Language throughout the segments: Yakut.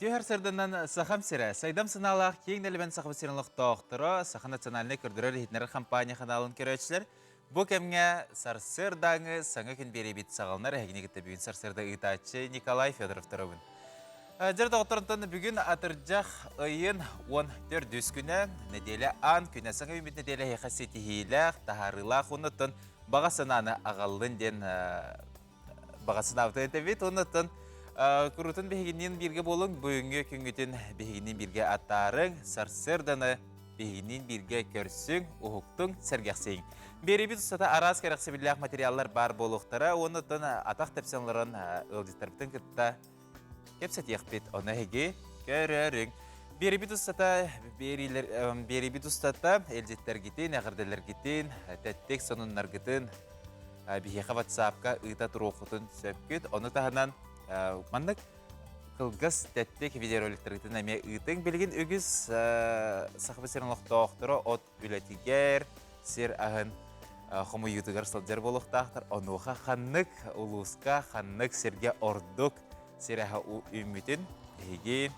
Үтүө сарсыарданан Сахам сирэ, сайдам санаалаах киэҥ нэлэмэн Сахабыт сирин олохтоохторо, Саха национальнай көрдөрөр-иһитиннэрэр компания ханаалын көрөөччүлэр, бу кэмҥэ сарсыардааҥы саҥа күн биэриибит саҕаланар эһигини кытта бүгүн сарсыарда ыытааччы Николай Федоров туробун. Дьэр доҕотторунтан бүгүн атырдьах ыйын 14 күнэ, нэдиэлэ аан күнэ, саҥа үүммүт нэдиэлэ эһиэхэ ситиһиилээх, таһаарыылаах уонна баҕа санааны аҕаллын диэн баҕа санаабытын этэбит. Оннуттан куруутун биһигинниин бииргэ буолуҥ, бүгүҥҥү күҥҥүтүн биһигинниин бииргэ аттаарыҥ, сарсыарданы биһигинниин бииргэ көрсүҥ, уһуктуҥ, сэргэхсийиҥ. Биэриибит устата араас кэрэхсэбиллээх материаллар баар буолуохтара, уоннуттан атах тэпсэн олорон ыалдьыттарбытын кытта кэпсэтиэхпит. Ону эһиги көрөрүҥ. Биэрибит устата, биэриилэр, биэрибит устата илдьиттэргитин, эҕэрдэлэргитин, тэттик сонуннаргытын биһиэхэ WhatsApp-ка ыыта туруоххутун сөпкүт. Ону таһынан маннык кылгас тэттик видеороликтаргытын эмиэ ыытыҥ. Билигин үгүс Сахабыт сирин олохтоохторо от үлэтигэр, сир аһын хомуйуутугар сылдьар буолуохтаахтар. Онуоха ханнык улууска, ханнык сиргэ ордук сир аһа үүммүтүн эһиги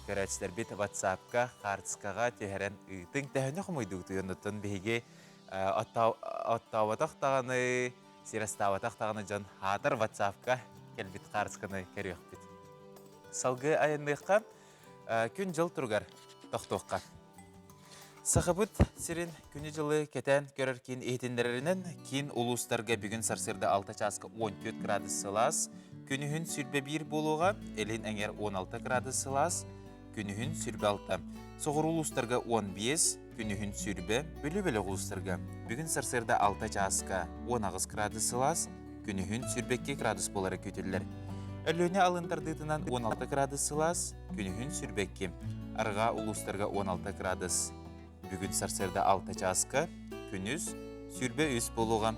көрөөччүлэрбит WhatsApp-ка, хаартыскаҕа түһэрэн ыытыҥ. Төһөнү хомуйдугутуй оннуттан биһиги оттооботох даҕаны, сир астаабатах даҕаны дьон хаатар WhatsApp-ка кэлбит хаартысканы көрүөхпүт. Салгыы айанныахха күн-дьыл туругар тохтуохха. Сахабыт сирин күнү-дьылы кэтээн көрөр киин иһитиннэрэринэн, киин улуустарга бүгүн сарсыарда 6 чааска 14 градус сылаас, күнүһүн 21 буолуоҕа, илин эҥэр 16 градус сылаас, күнүһүн 26. Соҕуруу улуустарга 15, күнүһүн 20, Бүлүү бөлөх улуустарга бүгүн сарсыарда 6 чааска 18 градус сылаас, күнүһүн 22 градус буолара күүтүллэр. Өлүөнэ алын тардыытынан 16 градус сылаас, күнүһүн 22, арҕаа улуустарга 16 градус. Бүгүн сарсыарда 6 чааска, күнүс 23 буолуоҕа.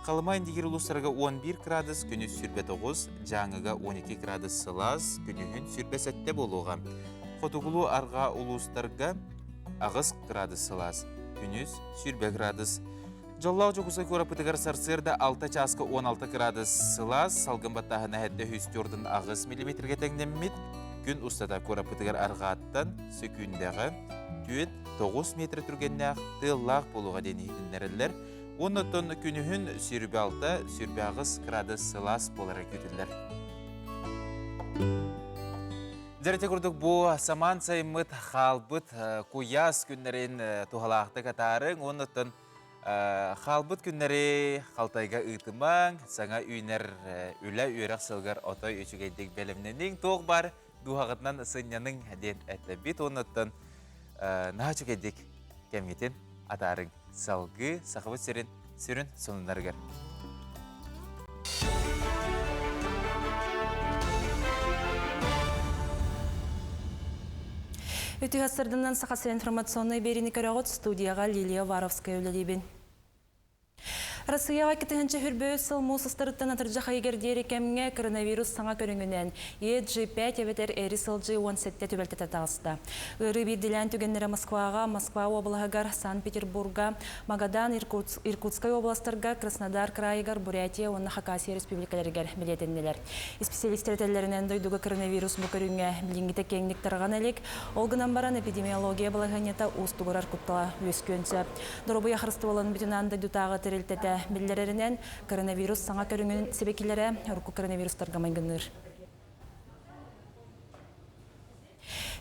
Халыма Индигир улуустарга 11 градус, күнүс 29, Дьааҥыга 12 градус сылаас, күнүһүн 27 буолуоҕа. Хотугулуу арҕаа улуустарга 8 градус сылаас, күнүс 20 градус. Дьоллоох Дьокуускай куораппытыгар сарсыарда 6 чааска 16 кыраадыс сылаас, салгын баттааһына 748 миллиметргэ тэҥнэммит. Күн устата куораппытыгар арҕааттан сөкүүндэҕэ 4-9 метр түргэннээх тыаллаах буолуоҕа диэн иһитиннэрэллэр. Уонна оттон күнүһүн 26-28 кыраадыс сылаас буолара күүтүллэр. Дьэ, курдук бу самаан сайыммыт хаалбыт куйаас күннэрин туһалаахтык атаарыҥ уонна оттон хаалбыт күннэри халтайга ыытымаҥ, саҥа үүнэр үлэ үөрэх сылыгар отой үчүгэйдик бэлэмнэниҥ, туох баар дууһаҕытынан сынньаныҥ диэн этэбит уонна оттон наһаа үчүгэйдик кэмҥитин атаарыҥ. Салгыы Сахабыт сирин сүрүн сонуннарыгар. Үтүө сарсыарданан Саха сирин информационнай биэриини көрөҕүт студияҕа Лилия Уваровская үлэлиибин. Россияҕа 2023 сыл муус устарыттан атырдьах ыйыгар диэри кэмҥэ коронавирус саҥа көрүҥүнэн EG5 эбэтэр эри сылдьыы 17 түбэлтэтэ таҕыста. Ыарыы биирдиилээн түгэннэрэ Москваҕа, Москва уобалаһыгар, Санкт-Петербурга, Магадан, Иркутскай уобаластарга, Краснодар кыраайыгар, Бурятия уонна Хакасия республикаларыгар бэлиэтэннилэр. Исписэлиистэр этэллэринэн, дойдуга коронавирус бу көрүҥэ билиҥҥитэ киэҥник тарҕана илик. Ол гынан баран, эпидемиология балаһыанньата уустугурар куттала үөскүөн сөп. Доруобуйа харыстабылын бүтүн аан дойдутааҕы тэрилтэтэ биллэрэринэн, коронавирус саҥа көрүҥүн сибикилэрэ урукку коронавирустарга майгынныыр.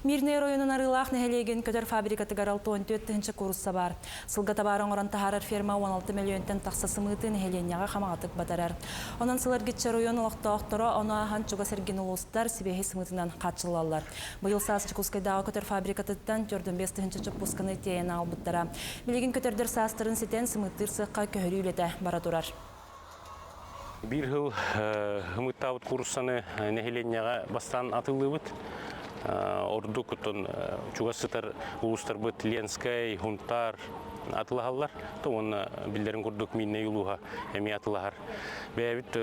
Мирнэй оройуонун Арыылаах нэһилиэгин көтөр фабрикатыгар 64 тыһыынча куурусса баар. Сылга табаар оҥорон таһаарар ферма 16 мөлүйүөнтэн тахса сымыыты нэһилиэнньэҕэ хамаҕатык батарар. Онон сыл эргиччи оройуон олохтоохторо ону ааһан чугас эргин улуустар сибиэһэй сымыытынан хааччыллаллар. Быйыл саас Дьокуускайдааҕы көтөр фабрикатыттан 45 тыһыынча чоппуусканы тиэйэн аҕалбыттара. Билигин көтөрдөр саастарын ситэн сымыыттыыр сыахха көһөрүү үлэтэ бара турар. Биир сыл ымыттаабыт кууруссаны нэһилиэнньэҕэ бастаан атыллыыбыт. Ордук оттон чугас сытар улуустарбыт Ленскэй, Хунтаар атылаһаллар. Уонна биллэрин курдук Мииннэй улууһа эмиэ атылаһар. Бэйэбит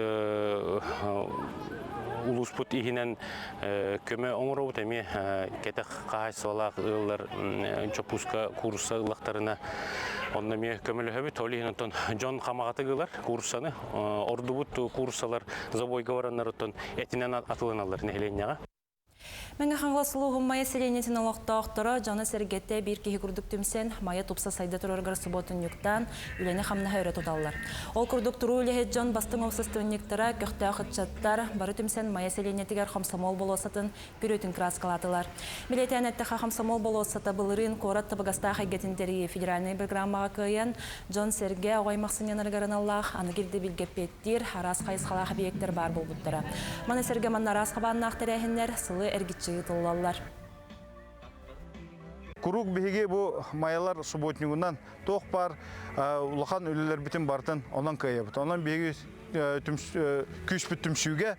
улууспут иһинэн көмө оҥоробут эмиэ кэтэх хаһаайыстыбалаах ыаллар чоппууска куурусса ыллахтарына онно эмиэ көмөлөһөбүт. Ол иһин оттон дьон хамаҕатык ылар кууруссаны. Ордубут кууруссалар забойга бараннар оттон этинэн атыланаллар нэһилиэнньэҕэ. Мэҥэ Хаҥалас улууһун Майа сэлиэнньэтин олохтоохторо дьоно-сэргэтэ биир киһи курдук түмсэн, Майа тупса сайда турарыгар субуотунньуктаан, үлэни-хамнаһы өрө туталлар. Ол курдук туруу үлэһит дьон бастыҥ уопсастыбанньыктара, көхтөөх ыччаттар бары түмсэн Майа сэлиэнньэтигэр Хомсомуол болуоссатын күрүөтүн кырааскалаатылар. Бэлиэтээн эттэххэ, Хомсомуол болуоссата былырыын куорат табыгастаах эйгэтин тэрийии федеральнай программаҕа кыайан, дьон-сэргэ оҕо аймах сынньанарыгар аналлаах аныгы ирдэбилгэ эппиэттиир араас хайысхалаах эбийиэктэр баар буолбуттара. Маны сэргэ манна араас хабааннаах тэрээһиннэр сылы эргиччи ыытыллаллар. Куруук биһиги бу майалар субботнигунан туох баар улахан үлэлэрбитин барытын онон кыайабыт. Онон биһиги күүспүт түмсүүгэ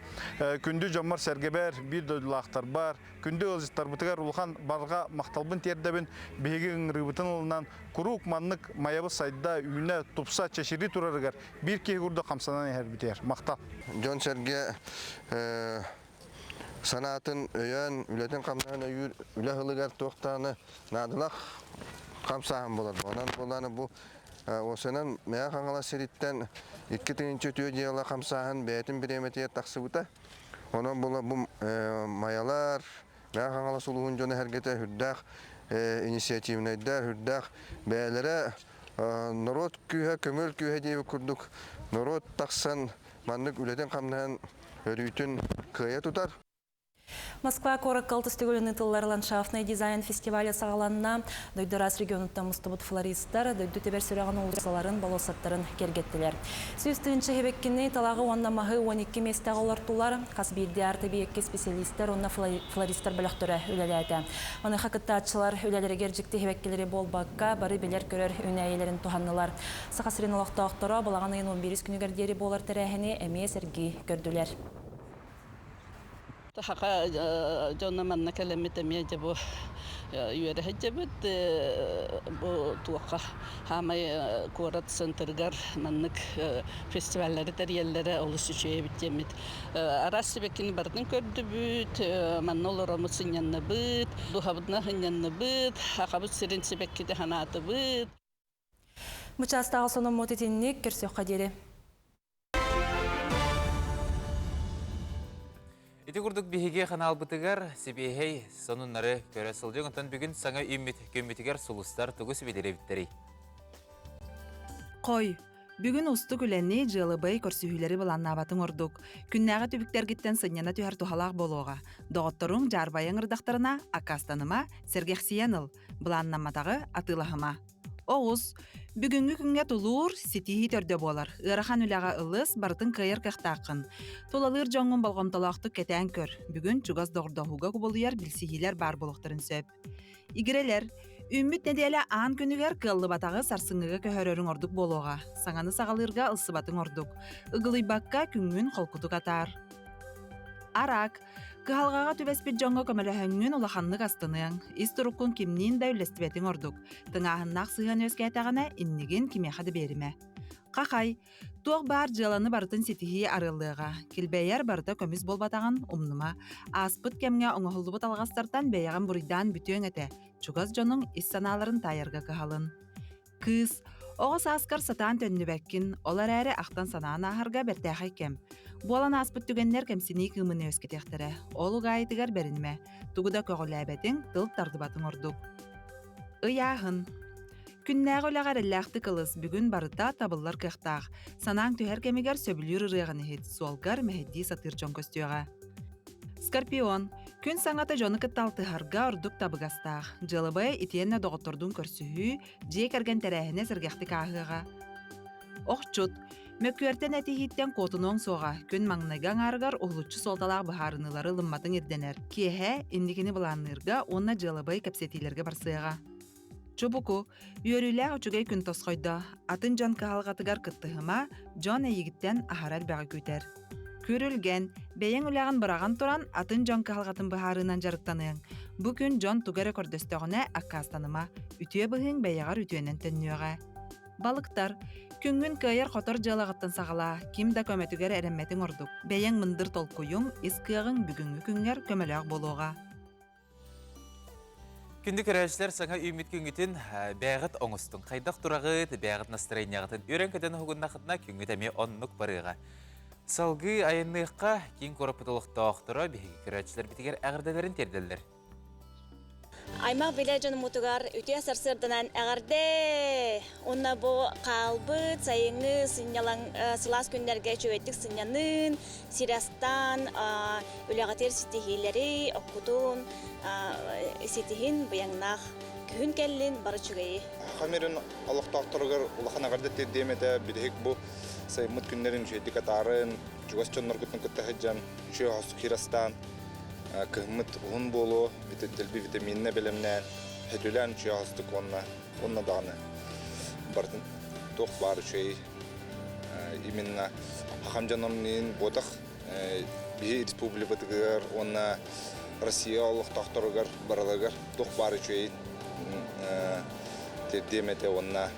күндү дьоммор-сэргэбэр, биир дойдулаахтарбар, Күндү ыалдьыттарбытыгар улахан барҕа махталбын тиэрдэбин. Биһиги ыҥырыыбытын ылынан, куруук маннык майабыт сайда, үүнэ, тупса, чэчирии турарыгар биир киһи курдук хамсанан иһэрбитигэр махтал. Дьон-сэргэ санаатын өйөөн, үлэтин-хамнаһын өйүүр үлэ ыһылыгар туох даҕаны наадалаах хамсааһын буолар. Онон буолааны бу осынан Мэҥэ Хаҥалас сириттэн 2 тыһыынча үтүө дьыала хамсааһын бэйэтин бириэмэтигэр тахсыбыта. Онон була бу майалар, Мэҥэ Хаҥалас улууһун дьоно эһэргэтэ сүрдээх инициативнайдар, сүрдээх бэйэлэрэ норуот күүһэ, көмөл күүһэ диэбит курдук норуот тахсан маннык үлэтин-хамнаһын өрүүтүн кыайа тутар. Москва куоракка алтыс төгүлүн ыытыллар ландшафтнай дизайн фестиваля саҕаланна. Дойду араас регионуттан мустубут флористар дойду тэбэр сүрэҕин уулуссаларын, болуоссаттарын киэргэттилэр. 100 тыһыынча эбэккини, талаҕы уонна маһы 12 миэстэҕэ олортулар. Хас биирдии арт-эбийиэккэ специалистар уонна флористар бөлөхтөрө үлэлээтэ. Маныаха кыттааччылар үлэлэригэр дьикти эбэккилэри буолбакка, бары билэр-көрөр үүнээйилэрин туһаннылар. Саха сирин олохтоохторо балаҕан ыйын 11 күнүгэр диэри буолар тэрээһини эмиэ сэргии көрдүлэр. Саха дьоно манна кэлэммит эмиэ дьэ бу үөрэ сылдьабыт. Бу туохха хаамай куорат центрыгар маннык фестиваллары тэрийэллэрэ олус үчүгэй эбит диэммит. Араас сибэккини барытын көрдүбүт, манна олороммут сынньанныбыт, дууһабытынан сынньанныбыт, Сахабыт сирин сибэккитэ санаатыбыт. Бу чаастааҕы сонуммут итинник көрсүөххэ диэри. Ити курдук биһиги ханаалбытыгар сибиэһэй сонуннары көрө сылдьыҥ. Онтон бүгүн саҥа үүммүт күммүтүгэр сулустар тугу сүбэлиир эбиттэрий? Хой, бүгүн устук үлэни, дьыалабыай көрсүһүүлэри былааннаабатыҥ ордук. Күннээҕи түбүктэргиттэн сынньана түһэр туһалаах буолуоҕа. Доҕотторуҥ дьаарбайаҥ ырдахтарына, аккаастаныма, сэргэхсийэн ыл. Былааннамматаҕы атыылаһыма. Оҕус, бүгүҥҥү күҥҥэ тулуур, ситиһии төрдө буолар. Ыарахан үлэҕэ ылыс, барытын кыайар кыахтааххын. Тулалыыр дьоҥҥун болҕомтолоохтук кэтээн көр. Бүгүн чугас доҕордоһууга кубулуйар билсиһиилэр баар буолуохтарын сөп. Игирэлэр, үүммүт нэдиэлэ аан күнүгэр кыаллыбатаҕы сарсыҥҥыга көһөрөрүҥ ордук буолуоҕа. Саҥаны саҕалыырга ылсыбатыҥ ордук. Ыгылыйбакка күҥҥүн холкутук атаар. Араак, Кыһалҕаҕа түбэспит дьоҥҥо көмөлөһөҥҥүн улаханнык астыныаҥ, ис туруккун кимниин да үллэстибэтиҥ ордук. Тыҥааһыннаах сыһыан үөскээтэҕинэ, иннигин кимиэхэ да биэримэ. Хахай, туох баар дьыаланы барытын ситиһии арыаллыаҕа. Килбэйэр барыта көмүс буолбатаҕын умнума. Ааспыт кэмҥэ оҥоһуллубут алҕастартан бэйэҕин буруйдаан бүтүөҥ этэ. Чугас дьонуҥ ис санааларын таайарга кыһалын. Кыыс, оҕо сааскар сатаан төннүбэккин, ол эрээри ахтан-санаан ааһарга бэртээхэй кэм. Буолан ааспыт түгэннэр кэмсинии кыымын үөскэтиэхтэрэ. Ол угаайытыгар бэринимэ. Тугу да көҕүлээбэтиҥ, тыл тардыбатыҥ ордук. Ыйааһын. Күннээҕи үлэҕэ эрэллээхтик ылыс, бүгүн барыта табыллар кыахтаах. Санааҥ түһэр кэмигэр сөбүлүүр ырыаҕын иһит, суолгар мэһэйдии сатыыр дьон көстүөҕэ. Скорпион. Күн саҥата дьону кытта алтыһарга ордук табыгастаах. Дьыалабыай итиэннэ доҕоттордуун көрсүһүү, дьиэ кэргэн тэрээһинэ сэргэхтик ааһыаҕа. Охчут. Мөккүөртэн этиһииттэн куотунуоҥ суоҕа. Күн маҥнайгы аҥаарыгар уһулуччу суолталаах быһаарыныылары ылымматыҥ ирдэнэр. Киэһэ инникини былаанныырга уонна дьыалабыай кэпсэтиилэргэ барсыаҕа. Чубуку. Үөрүүлээх үчүгэй күн тосхойдо. Атын дьон кыһалҕатыгар кыттыһыма, дьон эйигиттэн аһара элбэҕи күүтэр. Күрүлгэн, бэйэҥ үлэҕин быраҕан туран, атын дьон кыһалҕатын быһаарыынан дьарыктаныаҥ. Бу күн дьон тугу эрэ көрдөстөҕүнэ, аккаастаныма. Үтүө быһыыҥ бэйэҕэр үтүөнэн төннүөҕэ. Балыктар, күҥҥүн кыайар-хотор дьыалаҕыттан саҕалаа, ким да көмөтүгэр эрэммэтиҥ ордук. Бэйэҥ мындыр толкуйуҥ, ис кыаҕыҥ бүгүҥҥү күҥҥэр көмөлөөх буолуоҕа. Күндү көрөөччүлэр саҥа үүммүт күҥҥүтүн бэйэҕит оҥостуҥ. Хайдах тураҕыт, бэйэҕит настроенияҕытын үөрэн-көтөн уһугуннахытына күҥҥүт эмиэ оннук барыаҕа. Салгыы айанныахха киин куораппыт олохтоохторо биһиги көрөөччүлэрбитигэр эҕэрдэлэрин тиэрдэллэр. Аймах билэ дьонумутугар үтүө сарсыарданан эҕэрдэ! Уонна бу хаалбыт сайыҥҥы сынньалаҥ сылаас күннэргэ үчүгэйдик сынньанын, сир астаан, үлэҕитигэр ситиһиилэри, оккутун ситиһин, быйаҥнаах күһүн кэллин, бары үчүгэйи. Хамирин олохтоохторугар улахан эҕэрдэ тиэрдиэм этэ. Бүтэһик бу сайыммыт күннэрин үчүгэйдик атаарын, чугас дьонноргутун кытта сылдьан, үчүгэй оһос киир астаан, кыһыммыт уһун буолуо, дэлби витаминна бэлэмнээн, сөтүлээн үчүгэй оһостук уонна уонна даҕаны барытын туох баар үчүгэй именно хам дьоном буотах биһи республикатыгар уонна Россия олохтоохторугар барыларыгар туох баар үчүгэй тиэрдиэм этэ уонна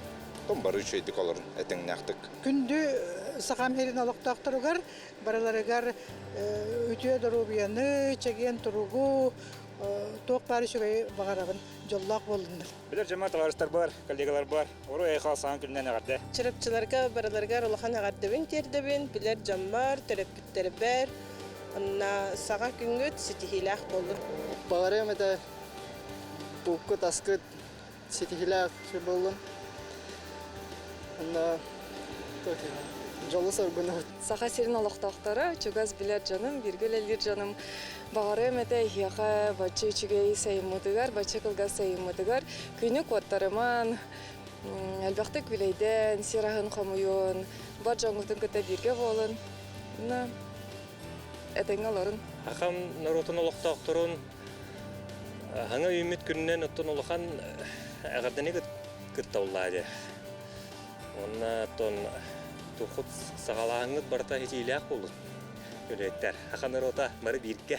том бары үчүгэйдик олорун этэҥнээхтик. Күндү Сахам сирин олохтоохторугар барыларыгар үтүө доруобуйаны, чэгиэн туругу, туох баар үчүгэйи баҕарабын, дьоллоох буоллуннар. Билэр дьоммор, табаарыстарбар, коллегаларбар уруй айхал саҥа күнүнэн эҕэрдэ! Чурапчыларга барыларыгар улахан эҕэрдэбин тиэрдэбин, билэр дьоммор, төрөппүттэрбэр, онно саҥа күҥҥүт ситиһиилээх буоллун. Баҕарыам этэ булкут аскыт ситиһиилээх буоллун. Онно дьолу-соргуну. Саха сирин олохтоохторо, чугас билэр дьонум, бииргэ үлэлиир дьонум баҕарыам этэ эһиэхэ бачча үчүгэй сайыммытыгар, бачча кылгас сайыммытыгар күнү куоттарыман, элбэхтик күлэйдэн, сир аһын хомуйун, бар дьоҥҥутун кытта бииргэ буолун. Этэҥҥэ олорун. Хахам норуотун олохтоохторун Хаҥа үүммүт күнүнэн оттон улахан эҕэрдэни кытта уллаа Уонна оттон тухут саҕалааһыҥҥыт барыта итиилээх буоллун. Үлэһиттэр. Саха норуота бары бииргэ.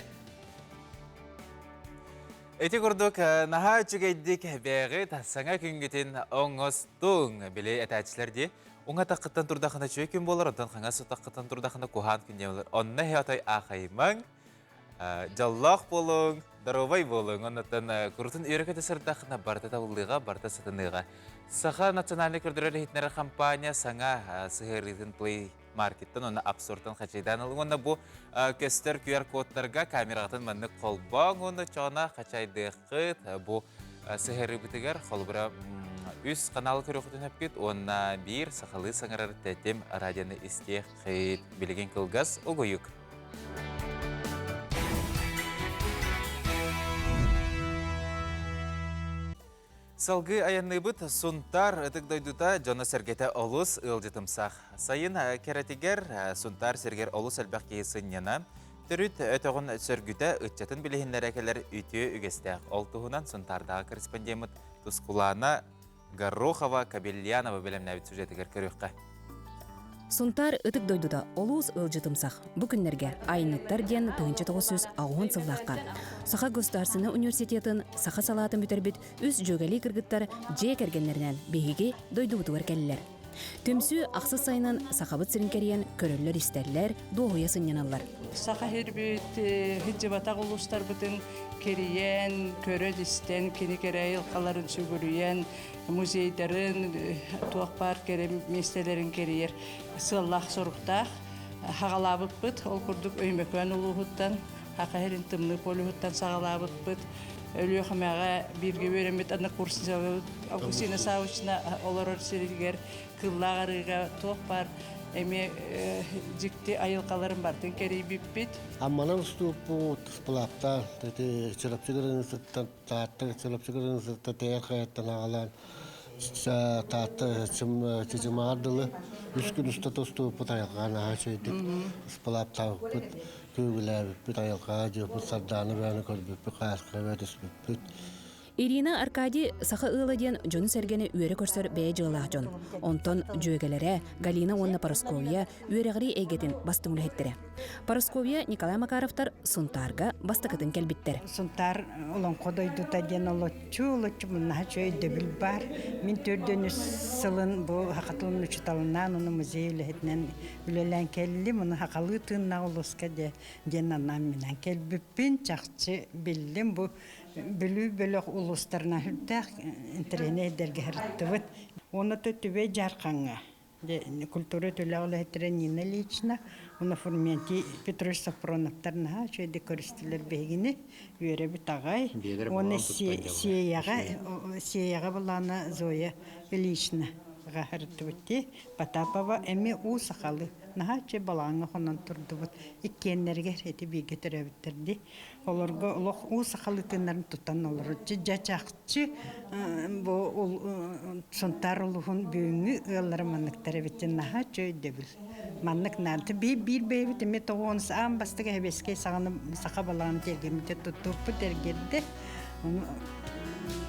Ити курдук наһаа үчүгэйдик бэҕит саҥа күҥҥүтүн оҥостуҥ. Били этээччилэр дии. Уҥа таххыттан турдахына үчүгэй күн буолар, онтон хаҥас таххыттан турдахына куһаан күн диэн буолар. Онно иһэ отой аахайымаҥ. Дьоллоох буолуҥ, доруобай буолуҥ. Оннуттан курутун үөрэ-көтө сырдахына барыта табыллыаҕа, барыта сатаныаҕа. Саха национальнай көрдөрөр иһитиннэрэр компания саҥа сыһыарыытын Play Markеттан уонна App Store'тан хачайдаан ылыҥ уонна бу көстөр QR-кодтарга камераҕытын маннык холбооҥ уонна чоона хачайдыаххыт. Бу сыһыарыыбытыгар холобура үс каналы көрүөххүтүн сөпкүт уонна биир сахалыы саҥарар тэтим радионы истиэххит. Билигин кылгас угуйук. Салгыы айанныыбыт Сунтаар ытык дойдута дьоно-сэргэтэ олус ыалдьытымсах. Сайын кэрэтигэр Сунтаар сиригэр олус элбэх киһи сынньана, төрүт өтөҕүн сөргүтэ ыччатын билиһиннэрэ кэлэр үтүө үгэстээх. Ол туһунан Сунтаардааҕы корреспондеммыт Тускулаана Горохова Кабельянова бэлэмнээбит сюжетыгар көрүөххэ. Сунтаар ытык дойдута олус ыалдьытымсах. Бу күннэргэ Айныттар диэн 1980 сыллаахха Саха государственнай университетын саха салаатын бүтэрбит үс дьүөгэлии кыргыттар дьиэ кэргэннэринэн биһиги дойдубутугар кэллилэр. Түмсүү ахсыс сайынан Сахабыт сирин кэрийэн көрөллөр-истэллэр, дуоһуйа сынньаналлар. Саха сирбит сылдьыбатах улуустарбытын кэрийэн, көрөн-истэн, кини кэрэ айылҕаларын сүгүрүйэн, музейдарын, туох баар кэрэ миэстэлэрин кэрийэр сыаллаах-соруктаах хаҕалаабыппыт. Ол курдук Өймөкөөн улууһуттан, Саха сирин тымныы полюһуттан саҕалаабыппыт. Өлүөхүмэҕэ бииргэ үөрэммит однокурсницабыт Августина Саввична олорор сиригэр Кыллаах арыыга туох баар эмиэ дьикти айылҕаларын барытын кэрийбиппит. Амманан устууппут Сплавтаан, Чурапчы границаттан, Таатта Чурапчы границаттан Тэйэр хайаттан аҕалаан Таатта Чычымаҕар дылы үс күн устата устубуппут айылҕаҕа наһаа үчүгэйдик сплавтаабыппыт, күөгүлээбиппит, айылҕаҕа дьиэппит сардаана бөҕөнү көрбүппүт, хааскыга түспүппүт. Ирина Аркадий саха ыала диэн дьону-сэргэни үөрэ көрсөр бэйэ дьыалаах дьон. Онтон дьүөгэлэрэ Галина уонна Парасковья үөрэҕирии эйгэтин бастыҥ үлэһиттэрэ. Парасковья Николай Макаровтар Сунтаарга бастакытын кэлбиттэр. Сунтаар олоҥхо дойдута диэн олоччу олоччу муннаһа үчүгэй өйдөбүл баар. Мин төрдүөн үс сылын бу саха тылын учууталынаан уну музей үлэһитинэн үлэлээн кэллим. Уну сахалыы тыыннаах улууска диэн анаан минэн кэлбиппин чахчы биллим. Бу Бүлүү бөлөх улуустарынан сүрдээх интэриэһинэй эрдэргэ сырыттыбыт. Уонна Түбэй Дьаархаҥҥа. Культура төлөөх үлэһиттэрэ Нина Ильична уонна Фурментий Петрович Сафроновтар наһаа үчүгэйдик көрүстүлэр биһигини. Үөрэбит аҕай. Уонна Сиэйэҕэ Сиэйэҕэ былаана Зоя Ильична ҕаһыртыбыт дии. Потапова эмиэ уу сахалыы наһаа үчүгэй балаҕаҥҥа хонон турдубут. Иккиэннэригэр ити бииргэ төрөөбүттэр дии. Олорго олох уу сахалыы тыыннарын тутан олорор. Дьэ чахчы бу Сунтаар улууһун бүгүҥҥү ыаллара манныктар эбит диэн наһаа үчүгэй өйдөбүл. Маннык наада. Биир биир бэйэбит эмиэ тоҕуонус аан бастакы сэбиэскэй саҕана саха балаҕан тиэргэммитэ туттуохпут эргэрдэ. Ону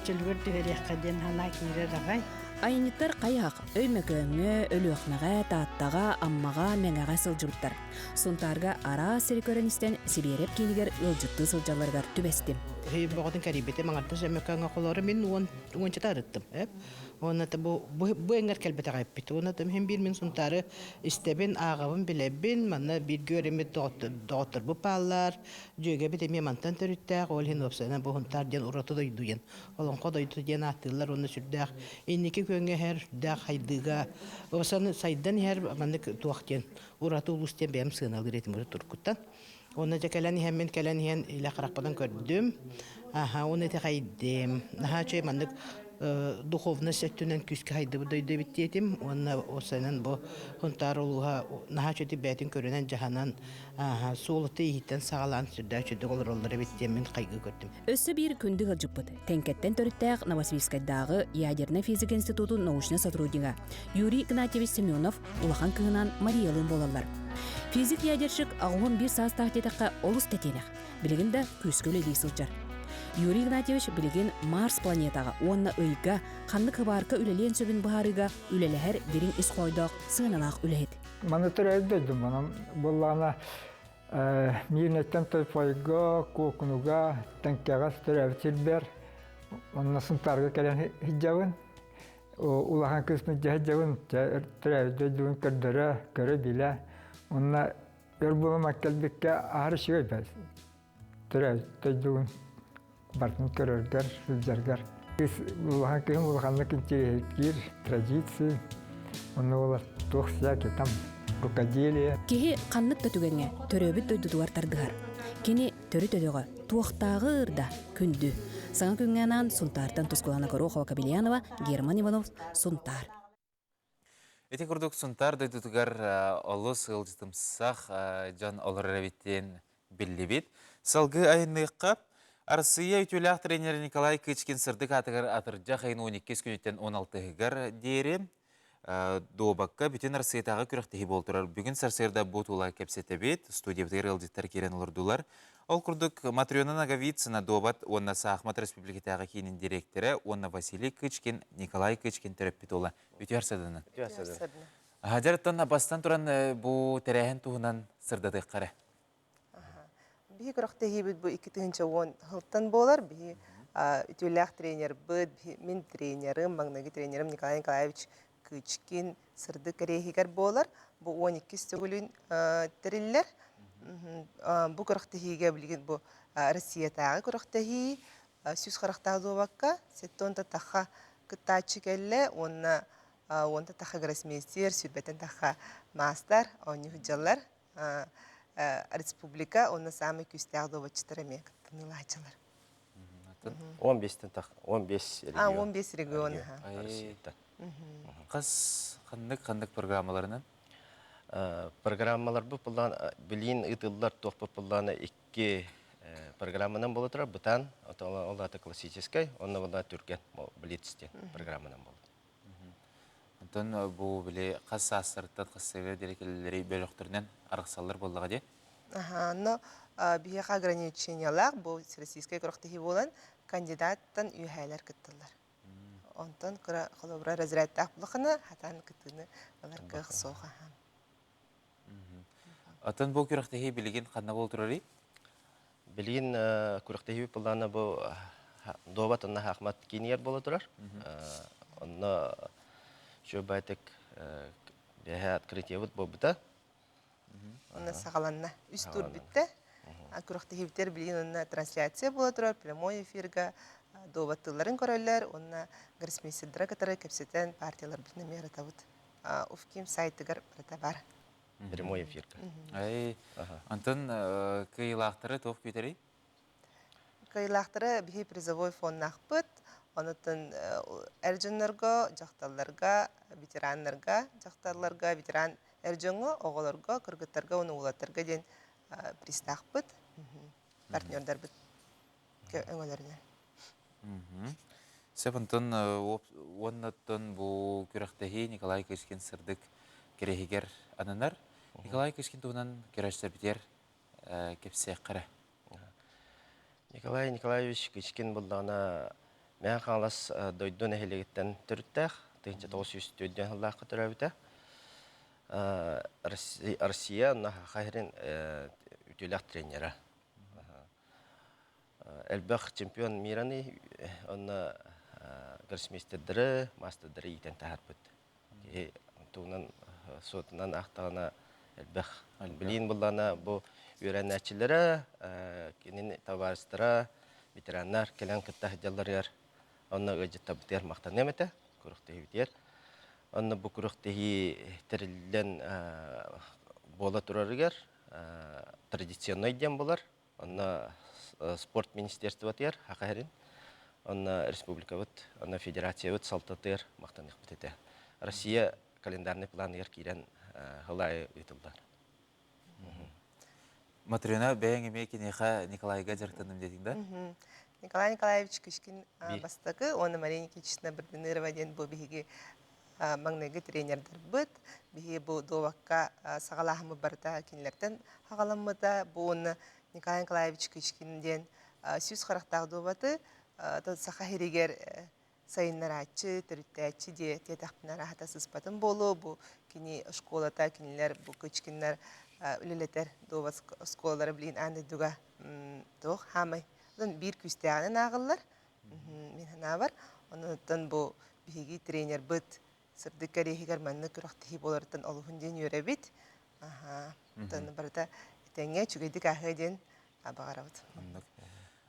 чөлүгэр түһэриэххэ диэн санаа киирэр аҕай. Айанньыттар хайах Өймөкөөҥҥө, Өлүөхмэҕэ, Тааттаҕа, Аммаҕа, Мэҥэҕэ сылдьыбыттар. Сунтаарга араас сири көрөн истэн Сибиэрэп киинигэр ыалдьыттыы сылдьалларыгар түбэстим. Өйүм бөҕөтүн кэрийбитим, аҥардас Өймөкөөҥҥө холоору мин уон уончата арыттым. Уонна бу бу эҥэр кэлбэтэх эппит. Уонна иһин биир мин Сунтаары истэбин, ааҕабын, билэбин. Манна бииргэ үөрэммит доҕотторбут бааллар. Дьүөгэбит эмиэ мантан төрүттээх. Ол иһин уопсайынан бу Сунтаар диэн ураты дойду диэн, олоҥхо дойду диэн ааттыыллар уонна сүрдээх инники күөҥҥэ иһэр, сүрдээх хайдыыга уопсайынан сайдан иһэр маннык туох диэн ураты улуус диэн бэйэм сыаналыыр этим урут туркуттан. Уонна дьэ кэлэн иһэммин кэлэн иһэн илэ харахпынан көрдүм. Аха, уонна ити хайдым. Наһаа үчүгэй маннык духовность өттүнэн күүскэ хайдыбыт дойду эбит диэтим. Уонна осанан бу Хунтаар улууһа наһаа үчүгэй бэйэтин көрүнэн дьаһанан суолута иһиттэн саҕалаан сүрдээх үчүгэй олороллор эбит диэн мин хайгыы көрдүм. Өссө биир күндү ыалдьыппыт Тэҥкэттэн төрүттээх Новосибирскайдааҕы ядернай физика институтун научнай сотруднига Юрий Игнатьевич Семенов улахан кыһынан Мариялыын буолаллар. Физик-ядерщик 81 саастаах диэтэххэ олус тэтиэнэх, билигин да күүскэ үлэлии сылдьар. Юрий Игнатьевич билигин Марс планетаҕа уонна Ыйга ханнык хыбаарка үлэлиэн сөбүн быһаарыыга үлэлэһэр дириҥ ис хоойдоох сыаналаах үлэһит. Маны төрөөбүт дойдум онон буоллаҕына Миирнэттэн Тойпойго, Куокунуга, Тэҥкэҕэ төрөөбүт сирбэр онно Сунтаарга кэлэн сылдьабын. Улахан кыыспын дьэ сылдьабын, төрөөбүт дойдубун көрдөрө, көрө-билэ. Онно өр буолан кэлбиккэ аһары үчүгэй бэс. Төрөөбүт дойдубун барытын көрөргөр, сылдьаргар. Кыыс улахан кыһым улаханнык интириэһиргиир традиции, онно буолар туох всякий там рукоделие. Киһи ханнык да түгэҥҥэ төрөөбүт дойдутугар тардыһар. Кини төрүт өтөҕө туохтааҕы ыырда күндү. Саҥа күҥҥэ анаан Сунтаартан Тускулана Горохова-Кобельянова, Герман Иванов, Сунтаар. Ити курдук Сунтаар дойдутугар олус ыалдьытымсах дьон олорор эбит диэн биллибит. Салгыы айанныахха Арассыыйа үтүөлээх тренерэ Николай Кычкин сырдык аатыгар атырдьах ыйын 12 күнүттэн 16-ыгар диэри дуобакка бүтүн Арассыыйатааҕы күрэхтэһии буола турар. Бүгүн сарсыарда бу тула кэпсэтэбит. Студиябытыгар ыалдьыттар киирэн олордулар. Ол курдук Матрена Ноговицына дуобат уонна Саахмат республикатааҕы киинин дириэктэрэ уонна Василий Кычкин, Николай Кычкин төрөппүт уола. Үтүөр садынан. Үтүөр садынан. Дьарыттан бастан туран бу тэрээһин туһунан сырдатыахха эрэ. Биһи күрэхтэһиибит бу 2010 сылтан буолар. Биһи үтүөлээх тренербыт, мин тренерым, маҥнайгы тренерим Николай Николаевич Кычкин сырдык кэриэһигэр буолар. Бу 12 төгүлүн тэриллэр. Бу күрэхтэһиигэ билигин бу Россиятааҕы күрэхтэһии сүүс харахтаах дуобакка сеттон таха кыттааччы кэллэ уонна уонта таха гроссмейстер, сүүрбэтэн таха маастар оонньуу сылдьаллар. Республика уонна саамай күүстээх дуобатчыттар эмиэ кыттыныылааччылар. 15-тен тах 15 регион. А 15 регион. Россияда. Хас ханнык ханнык программаларынан? Программалар бу пуллаан билин ытыллар туох бу пуллаана икки программанан бола турар бытаан ол ата классическай онно була түргэн блиц диэн программанан болот. Онтон бу били хас саастарыттан хас север диэри бөлөхтөрүнэн арахсаллар буоллаҕа дии. Аха, но биһиэхэ ограничениялаах бу российскай күрэхтэһии буолан кандидаттан үөһээлэр кытталлар. Онтон кыра холобура разрядтаах булахына хатан кыттыыны ылар кыах суох аха. Атын бу күрэхтэһии билигин ханна буол турарый? Билигин күрэхтэһии былаана бу дуобат онно Ахмат киинигэр буола турар. Онно үчүгэй бэһэ открытиебыт буолбута. Онно саҕаланна. Үс тур бүттэ. Күрэхтэһиибитигэр билигин онно трансляция буола турар, прямой эфирга дуобаттыылларын көрөллөр уонна гроссмейстердара кытары кэпсэтэн партияларбытын эмиэ ырытабыт. УФКИМ сайтыгар барыта бар. Прямой эфирка. Ай, онтон кыйылаахтары туох күүтэрий? Кыайыылаахтары биһи призовой фоннаахпыт. Онутун эр дьоннорго, дьахталларга, ветераннарга, дьахталларга, ветеран эр дьоҥҥо, оҕолорго, кыргыттарга уонна уолаттарга диэн призтаахпыт. Партнердарбыт өҥөлөрүнэн. Сөп онтон уоннаттан бу күрэхтэһии Николай Кычкин сырдык кэрэһигэр ананар. Николай Кычкин туһунан көрөөччүлэрбитигэр кэпсиэххэ эрэ. Николай Николаевич Кычкин буллаҕына Мэҥэ Хаҥалас дойду нэһилиэгиттэн төрүттээх, 1904 сыллаахха төрөөбүтэ. Россия онно Саха сирин үтүөлээх тренера. Элбэх чемпион мираны онно гроссмейстердары, мастердары иитэн таһаарбыт. Киһи тугунан суотунан аахтаҕына элбэх. Билиин буллаҕына бу үөрэнээччилэрэ, кинини табаарыстара, ветераннар кэлэн кытта сылдьалларыгар онно ыалдьыттарбытыгар махтаныам этэ, күрэхтэһиибитигэр. Онно бу күрэхтэһии тэриллэн буола турарыгар традиционнай диэн булар. Онно спорт министерствотыгар Саха сирин, онно республикабыт, онно федерациябыт салтатыгар махтаныахпыт этэ. Россия календарный планыгар киирэн сыл аайы ыытыллар. Матрена, бэйэҥ эмиэ киниэхэ Николайга дьарыктанным диэтиҥ да? Николай Николаевич Кычкин бастакы уонна Мария Никитична Бырдынырова диэн бу биһиги маҥнайгы тренердарбыт. Биһиги бу дуобакка саҕалааһыммыт барыта кинилэртэн хаҕаламмыта. Бу уонна Николай Николаевич Кычкин диэн сүүс харахтаах дуобаты саха сиригэр сайыннарааччы, төрүттээччи диэ диэтэхпинэ араһата сыспатым буолуо. Бу кини школата, кинилэр бу Кычкиннар үлэлэтэр дуобат оскуолалара билигин аан дойдуга туох хаамай биир күүстээҕинэн ааҕыллар. Мин санаабар, онон бу биһиги тренербыт сырдык кэриэһигэр маннык күрэхтэһии буоларыттан олуһун диэн үөрэбит. Аха. Онтон барыта этэҥҥэ үчүгэйдик ааһыа диэн баҕарабыт. Оннук.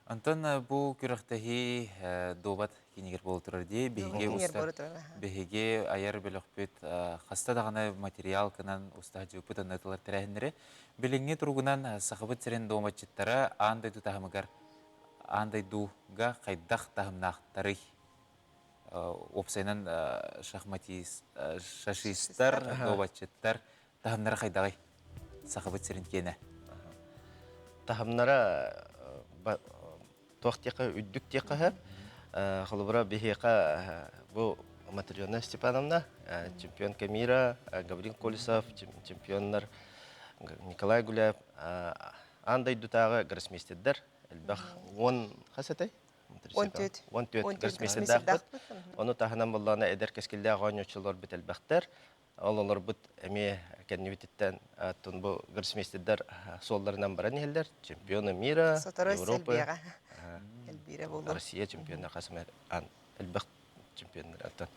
Онтон бу күрэхтэһии дуобат кинигэр буола турар дии. Биһиги устар биһиги айар бөлөхпүт хаста даҕаны материал кынан устаһа дьыппыт аннытылар тэрээһиннэри. Билиҥҥи туругунан Сахабыт сирин дуоматчыттара аан дойду таһымыгар аан дойдуга хайдах таһымнаахтарый? Уопсайынан шахматист, шашистар, дуобатчыттар таһымнара хайдаҕый? Сахабыт сирин киэнэ. Таһымнара туох диэххэ үрдүк диэххэ сөп. Холобура биһиэхэ бу Матрена Степановна, чемпионка мира, Гаврил Колесов, чемпионнар Николай Гуляев, аан дойдутааҕы гроссмейстердэр элбэх уон хас этэй? 14. 14 гроссмейстердаахпыт. Ону таһынан буоллаҕына эдэр кэскиллээх оонньооччулар бит элбэхтэр. Ол олорбут эмиэ кэннибититтэн оттон бу гроссмейстердар суолларынан баран иһэллэр. Чемпионы мира, Европы, Россия чемпиона хас эмэ элбэх чемпионнар. Оттон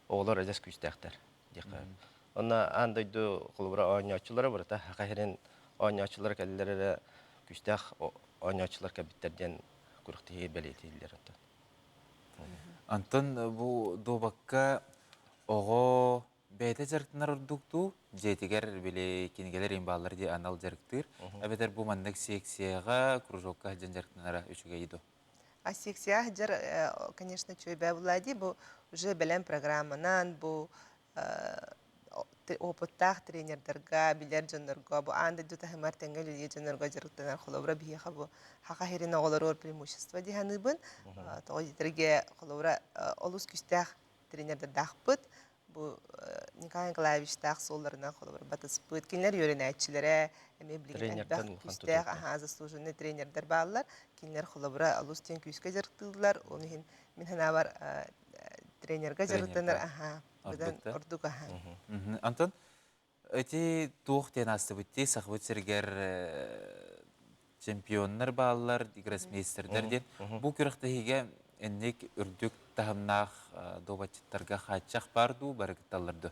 оҕолор адьас күүстээхтэр диэххэ. Онно аан дойду холобура оонньооччулара барыта Саха сирин оонньооччулара кэллэр эрэ күүстээх оонньооччулар кэлбиттэр диэн күрэхтэһии бэлиэтииллэр онтон. Онтон бу дуобакка оҕо бэйэтэ дьарыктанар ордук дуу, дьиэтигэр били кинигэлэр иин бааллар дии анал дьарыктыыр, эбэтэр бу маннык секцияҕа, кружокка сылдьан дьарыктанара үчүгэй дуу? А секция сылдьар, конечно, үчүгэй буолла дии, бу уже бэлэм программанан, бу опыттаах тренердарга, билэр дьоннорго, бу аан дойду таһымар тэҥҥэ үлэлиир дьоннорго дьарыктанар холобура биһиэхэ бу Саха сирин оҕолоругар преимущество дии саныыбын. Тоҕо диэтэргэ холобура олус күүстээх тренердардаахпыт. Бу Николай Николаевичтаах суолларынан холобура батыспыт. Кинилэр үөрэнээччилэрэ эмиэ билигин элбэх күүстээх аһаа заслуженный тренердэр бааллар. Кинилэр холобура олус диэн күүскэ дьарыктыыллар. Ол иһин мин санаабар тренергэ дьарыктанар аһаа ордук аһаа. Антон, эти туох диэн аастыбыт дии Сахабыт сиригэр чемпионнар бааллар, гроссмейстердэр диэн. Бу күрэхтэһиигэ инник үрдүк таһымнаах дуобатчыттарга хааччах баар дуу, бары кытталлар дуу?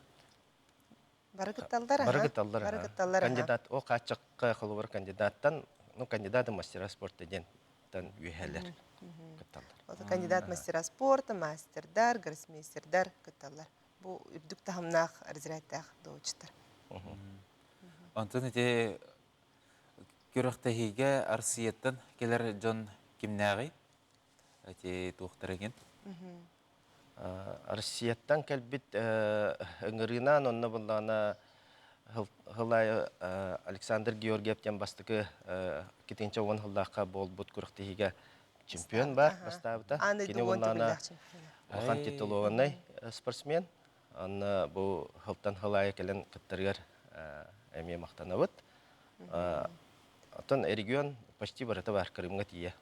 Бары кытталлар, Бары кытталлар. Бары кытталлар. Кандидат, ол хааччахха холобур кандидаттан, ну, кандидаты мастера спорта диэн үөһэлэр кытталлар. Кандидат мастера спорта, мастердар, гроссмейстердар кытталлар. Бу үрдүк таһымнаах разрядтаах доочтар. Онтон ити күрэхтэһиигэ Арсыйаттан кэлэр дьон кимнээҕий? Ити туохтар игин? Россияттан кэлбит ыҥырыынан онно буллаҕына Хылай Александр Георгиев диэн бастакы 2010 сыллаахха буолбут күрэхтэһиигэ чемпион бар бастаабыта. Кини буллаҕына улахан титулованный спортсмен. Онно бу хылтан хылайы кэлэн кыттарыгар эмиэ махтанабыт. Оттон регион почти барыта бар Крымҥа тиийэ.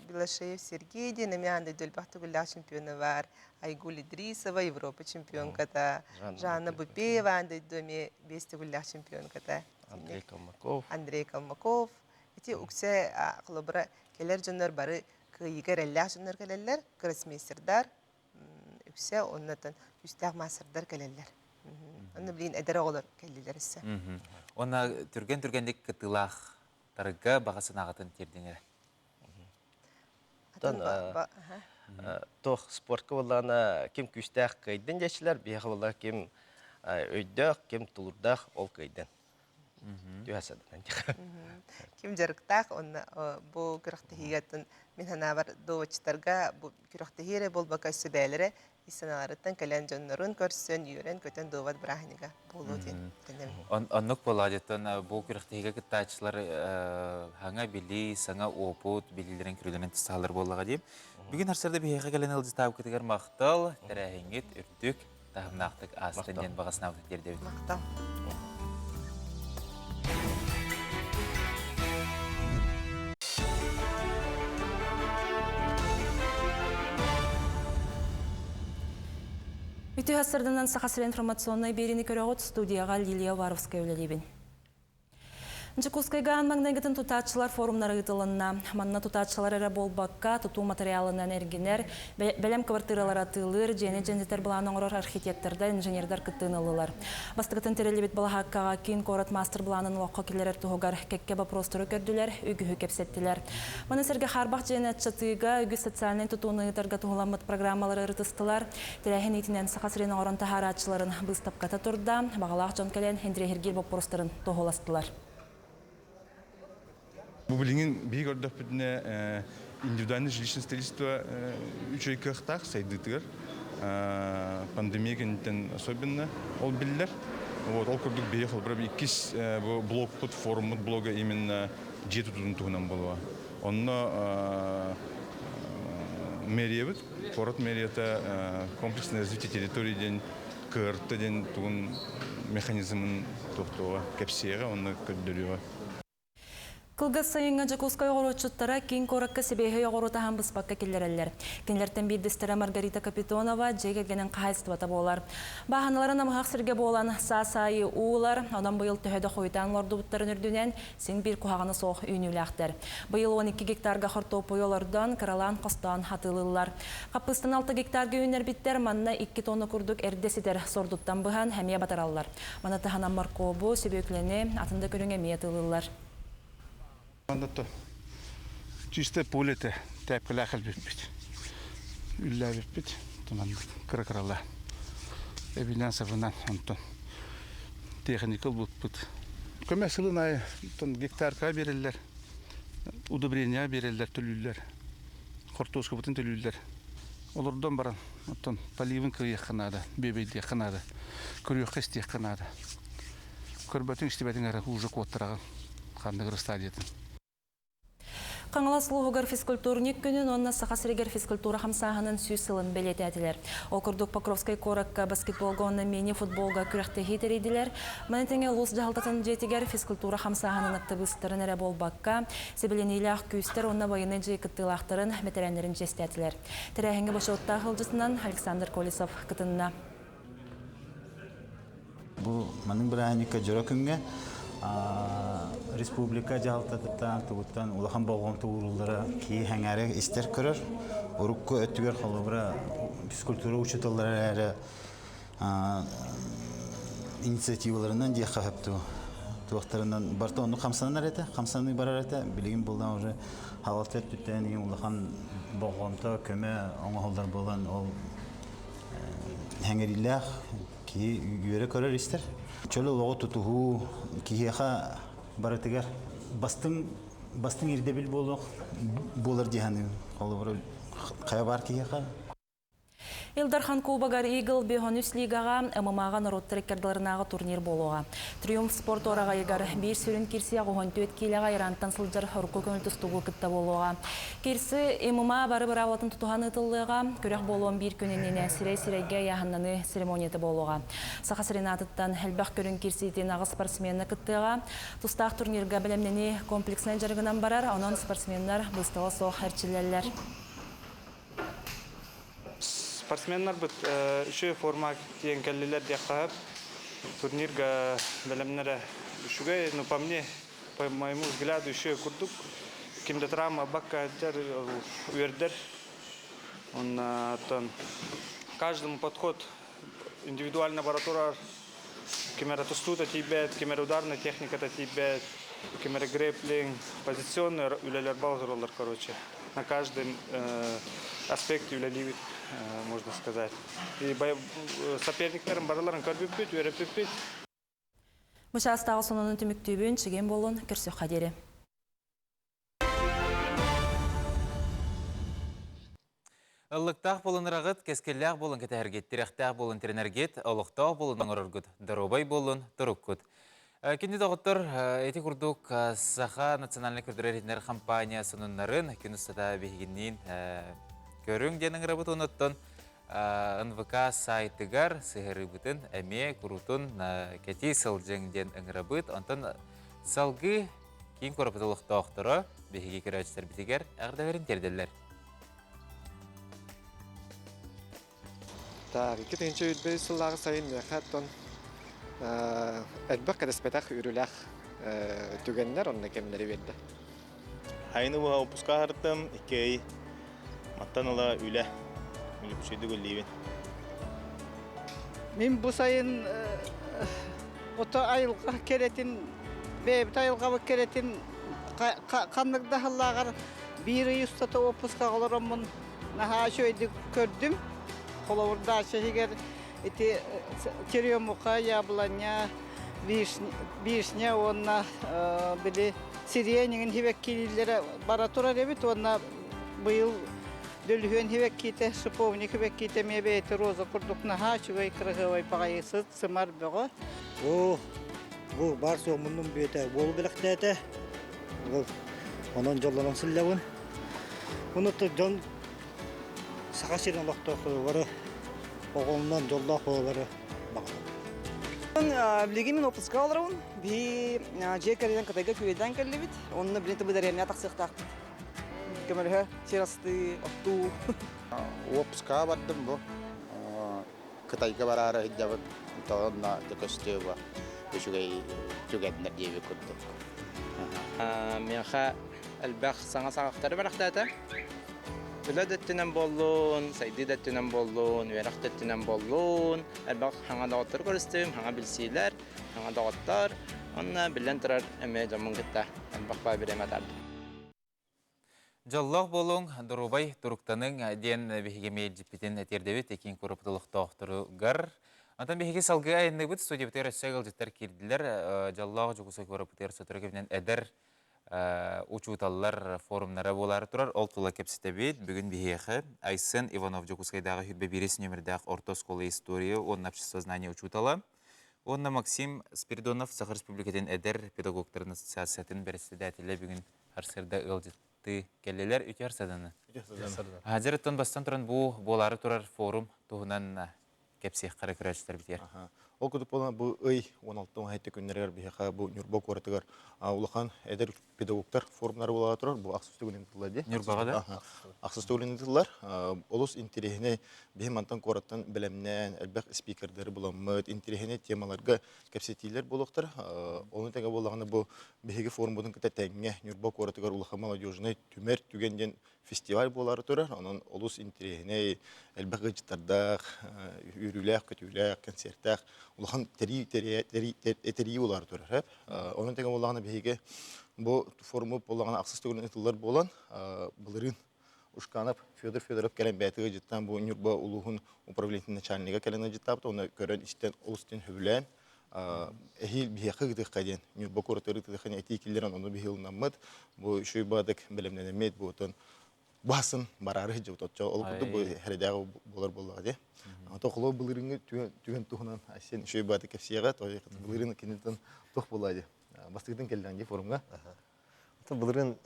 Белошеев Сергей диэн эмиэ аан дойду элбэх төгүллээх чемпиона бар. Айгуль Идрисова Европа чемпионката. Жанна Бупеева аан дойду эмиэ биэс төгүллээх чемпионката. Андрей Калмаков. Андрей Калмаков. Ити үксэ холобура кэлэр дьоннор бары кыайыыга эрэллээх дьоннор кэлэллэр, гроссмейстердар үксэ оннотон күүстээх маастардар кэлэллэр. Онно билигин эдэр оҕолор кэллилэр өссө. Уонна түргэн-түргэнник кытыылаах тарыгга баҕа санааҕытын тиэрдиҥ эрэ. Оттон туох спортка буоллаҕына ким күүстээх кыайдын диэччилэр, биһиэхэ буоллаҕа ким өйдөөх, ким тулуурдаах ол кыайдын. Түһэ саданан Ким дьарыктаах онно бу күрэхтэһиигэ мин санаабар доводчиттарга бу күрэхтэһии эрэ буолбакка өссө бэйэлэрэ ис санааларыттан кэлэн дьоннорун көрсөн үөрэн-көтөн довод бырааһынньыга буолуо диэн эрэнэбин. Оннук буолаа дьиттэн бу күрэхтэһиигэ кыттааччылар саҥа билии, саҥа опыт билиилэрин көрүүлэрин тыстаалар буоллаҕа дии. Бүгүн харсарда биһиэхэ кэлэн ыалдьытаабыкытыгар махтал, тэрээһиҥҥит үрдүк таһымнаахтык аастын диэн баҕа санаабытын тиэрдэбит. Махтал. Үтүө сарданан Саха сирин информационнай биэриини көрөҕүт студияҕа Лилия Уваровская үлэлиибин. Дьокуускайга аан маҥнайгытын тутааччылар форумнара ыытылынна. Манна тутааччылар эрэ буолбакка, тутуу матырыйаалынан эргинэр, бэлэм кыбартыыралары атыылыыр, дьиэни дьэндэтэр былаан оҥорор архитектордар, инженердэр кыттыыны ыллылар. Бастакытын тэриллибит балаһааккаҕа киин куорат маастар-былаанын олоххо киллэрэр туһугар кэккэ боппуруостары көрдүлэр, үгүһү кэпсэттилэр. Маны сэргэ хаарбах дьиэни аччатыыга, үгүс социальнай тутууну ыытарга туһуламмыт программалары ырытыстылар. Тэрээһин иитинэн Саха сирин оҥорон таһаарааччыларын быыстапката турда. Баҕалаах дьон кэлэн интэриэһиргиир боппуруостарын туоһуластылар. Бу билигин биһиги көрдөхпүтүнэ индивидуальное жилищное строительство үчүгэй кыахтаах сайдыытыгар пандемия кэнниттэн особенно ол биллэр. Вот, ол курдук биһиги холобура иккис бу блогпут, форуммут блога именно дьиэ тутуутун туһунан буолуо. Онно мэриябыт, куорат мэрията комплексное развитие территории диэн КРТ диэн тугун механизмын туохтуоҕа, кэпсиэҕэ уонна көрдөрүөҕэ. Кылгас сайыҥҥа Дьокуускай оҕуруотчуттара киин куоракка сибиэһэй оҕуруот аһын быспакка киллэрэллэр. Кинилэртэн биирдэстэрэ Маргарита Капитонова дьиэ кэргэнин хаһаайыстыбата буолар. Бааһыналара намыһах сиргэ буолан, саас аайы уу ылар, онон быйыл төһө да хойутаан олордубуттарын үрдүнэн, син биир куһаҕана суох үүнүүлээхтэр. Быйыл 12 гектарга хортуоппуйу олордон, кыралаан хостоон атыылыыллар. Хаппыыстан 6 гектарга үүннэрбиттэр, манна 2 тонна курдук эрдэ ситэр сордуттан быһан, эмиэ батараллар. Маны таһынан моркуобу, сүбүөкүлэни, атын да көрүҥ эмиэ атыылыыллар. Онно чисто поле этэ тээпкэлээх элбиппит. Үллээбиппит. Кыра-кыралаан. Эбинэн-сабынан онтон техника ылбыппыт. Көмө сылын аайы гектарка биэрэллэр, удобрения биэрэллэр, төлүүллэр. Хортуоскабытын төлүүллэр. Олордон баран, оттон поливын кыайыахха наада, бүөбэйдиэххэ наада, көрүөххэ-истиэххэ наада. Көрбөтүҥ, истибэтиҥ эрэ уже куоттараҕын ханнык эрэ стадиятын. Хаҥалас улууһугар физкультурник күнүн уонна Саха сиригэр физкультура хамсааһынын сүүс сылын бэлиэтээтилэр. Ол курдук Покровскай куоракка баскетболга уонна мини-футболга күрэхтэһии тэрийдилэр. Маны тэҥэ улуус дьаһалтатын дьиэтигэр физкультура хамсааһынын актыбыыстарын эрэ буолбакка, сэбилэниилээх күүстэр уонна байыаннай дьайыы кыттыылаахтарын, бэтэрээннэрин чиэстээтилэр. Тэрээһиҥҥэ бочуоттаах ыалдьытынан Александр Колесов кытынна. Бу маннык бырааһынньыкка дьоро күҥҥэ республика дьаһалтатыттан тугуттан улахан болҕомто ууруллара киһи сэҥээрэ истэр көрөр. Урукку өттүгэр холобура физкультура учууталлара эрэ инициативаларынан диэххэ сөп дуу туохтарынан барыта оннук хамсанар этэ, хамсаныы барар этэ. Билигин булдан уже халалта өттүттэн улахан болҕомто, көмө оҥоһуллар буолан ол Хэҥэриилээх киһи үөрэ көрөр истэр. Чөл олоҕу тутуһуу киһиэхэ барытыгар бастыҥ бастыҥ ирдэбил буолуох буолар дии саныыбын. Холобура, хайа баар киһиэхэ Ил Дархан Кубогар Eagle 5 лигаҕа ММА-ҕа норуоттар иккардыларынааҕы турнир буолуоҕа. Триумф спорт уораҕайыгар биир сүрүн киирсии 84 киилэҕэ Ирантан сылдьар урукку көҥүл тустуугу кытта буолуоҕа. Киирсии ММА бары быраабылатын тутуһан ыытыллыаҕа. Күрэх буолуон биир күн иннинэ сирэй-сирэйгэ ыйааһыннаныы церемонията буолуоҕа. Саха сирин аатыттан элбэх көрүҥ киирсиитин аҕыс спортсмена кыттыаҕа. Тустаах турнирга бэлэмнэнии комплекснай дьарыгынан барар, онон спортсменнар быыстала суох эрчиллэллэр. Спортсменнарбыт үчүгэй форма тиийэн кэллилэр диэххэ сөп. Турнирга бэлэмнэрэ үчүгэй, но по мне, по моему взгляду, үчүгэй курдук. Ким да травма ылбакка үөрдэр. Онно каждому подход индивидуально бара турар. Ким эрэ тустуута тиийбэт, ким эрэ ударная техниката тиийбэт, ким эрэ грэпплинг, позиционный үлэлэр бала тураллар, короче. На каждом аспекте үлэлиибит, можно сказать. И соперниктерин барыларын көрбүппүт, үөрэппиппит. Бу чаастааҕы сонунун түмүктүүбүн, чиген буолун, көрсүөххэ диэри. Ыллыктаах буолан ыраҕыт, кэскиллээх буолан кэтэһэргит, тирэхтээх буолан тирэнэргит, олохтоох буолан оҥороргут, доруобай буолун туруккут. Кини доҕоттор, ити курдук Саха национальнай көрдөрөр иһитиннэрэр компания сонуннарын күн устата биһигинниин көрүҥ диэн ыҥырабыт онуттан НВК сайтыгар сыһыарыыбытын эмиэ куруутун кэтии сылдьыҥ диэн ыҥырабыт. Онтон салгыы киин куораппыт олохтоохторо биһиги көрөөччүлэрбитигэр эҕэрдэлэрин тиэрдэллэр. Так, 2025 сыллааҕы сайын миэхэ оттон элбэх кэтэспэтэх үөрүүлээх түгэннэр онно кэмнэри биэрдэ. Хайыны быһа выпуска аһартым, икки ый маттан ыла үлэ, үлүпсүйдүк үллиибин. Мин бу сайын ото айылҕа кэрэтин, бэйэбит айылҕабыт кэрэтин ханнык да сыллааҕар Биир ый устата уоппускаҕа олороммун наһаа үчүгэйдик көрдүм. Холобур, даача иһигэр ити черемуха, яблоня, вишня уонна били сирень иҥин сибэккилииллэрэ бара турар эбит уонна быйыл дөлүһүөн сибэккитэ, шиповник сибэккитэ эмиэ бэйэтэ роза курдук наһаа үчүгэй кыраһыабай баҕайы сыт сымар бөҕө. Оо, бу баар суох муннум бүөтэ уолу бэлэхтээтэ. Ол онон дьоллонон сылдьабын. Уну дьон Саха сирин олохтоохторо бары оҕолонон дьоллоох буолалары баҕарабын. Билигин мин отпуска олоробун. Биһи дьиэ кэргэн Кытайга күөйдээн кэллибит. Онно билин тыбыдарыамҥа тахсыахтаахпыт. Көмөлөһө сир астыы, оттуу. Отпускаҕа бардым бу. Кытайга бараары сылдьабыт. Онно көстүө бу үчүгэй түгэннэр диэбит курдук. Миэхэ элбэх саҥа саҕахтары бэлэхтээтэ. Үлэ да өттүнэн буоллун, сайдыы да өттүнэн буоллун, үөрэх да өттүнэн буоллун, элбэх саҥа доҕоттору көрүстүм, саҥа билсиилэр, саҥа доҕоттор. Онно биллэн турар эмиэ дьоммун кытта элбэх баа бириэмэ атаардым. Дьоллоох буолуҥ, доруобай туруктаныҥ диэн биһиги миэлдьиппитин этиэрдэбит Экин куораппыт олохтоохторугар. Онтон биһиги салгыы айанныыбыт студиябытыгар өссө ыалдьыттар киирдилэр. Дьоллоох Дьокуускай куораппытыгар сотору кэминэн эдэр учууталлар форумнара буолаары турар. Ол тула кэпсэтэбит. Бүгүн биһиэхэ Айсен Иванов Дьокуускайдааҕы 21 нүөмэрдээх орто оскуола история уонна обществознание учуутала уонна Максим Спиридонов Саха Республикатын эдэр педагогтарын ассоциациятын бэрэссэдээтэлэ бүгүн Арсырда ыалдьыттыы кэллилэр. Үтүө арсаданы. Хаадьырыттан бастан туран бу буолаары турар форум туһунан кэпсиэххэ көрөөччүлэрбитигэр. Ол курдук буолан бу ый 16-17 күннэригэр биһиэхэ бу Ньурба куоратыгар улахан эдэр педагогтар форумнара буола турар. Бу ахсыс төгүлүн ыытыллар дии. Ньурбаҕа да? Ахсыс төгүлүн ыытыллар. Олус интэриэһинэй биһи мантан куораттан бэлэмнээн элбэх спикердэри буламмыт, интэриэһинэй темаларга кэпсэтиилэр буолуохтара. Ону тэҥэ буоллаҕына бу биһиги форуммутун кытта тэҥҥэ Ньурба куоратыгар улахан молодежнай түмэр түгэн диэн фестиваль буолаары турар. Онон олус интэриэһинэй, элбэх ыалдьыттардаах, үөрүүлээх-көтүүлээх, концертаах улахан тэрии буолаары турар. Онон тэҥэ буоллаҕына биһиги бу форуму буоллаҕына ахсыс төгүлүн ыытыллар буолан былырыын Ушканов Федор Федоров кэлэн бэйэтэ ыалдьыттаан бу Ньурба улууһун управлениетын начальнига кэлэн ыалдьыттаабыт уонна көрөн-истэн олус диэн сөбүлээн эһиил биһиэхэ ыытыахха диэн Ньурба куоратыгар ыытыахха диэн этии киллэрэн ону биһи ылынаммыт бу үчүгэй баҕатык бэлэмнэнэммит бу отон басын бараары сылдьыбыт оччо ол курдук бу эрэдээҕи буолар буоллаҕа дии. Ото холоо былырыыҥҥы түгэн туһунан Айсен үчүгэй баҕатык кэпсиэҕэ былырыын киниттэн туох буолла дии бастыгытын кэллэҕин дии форумҥа. Ото былырыын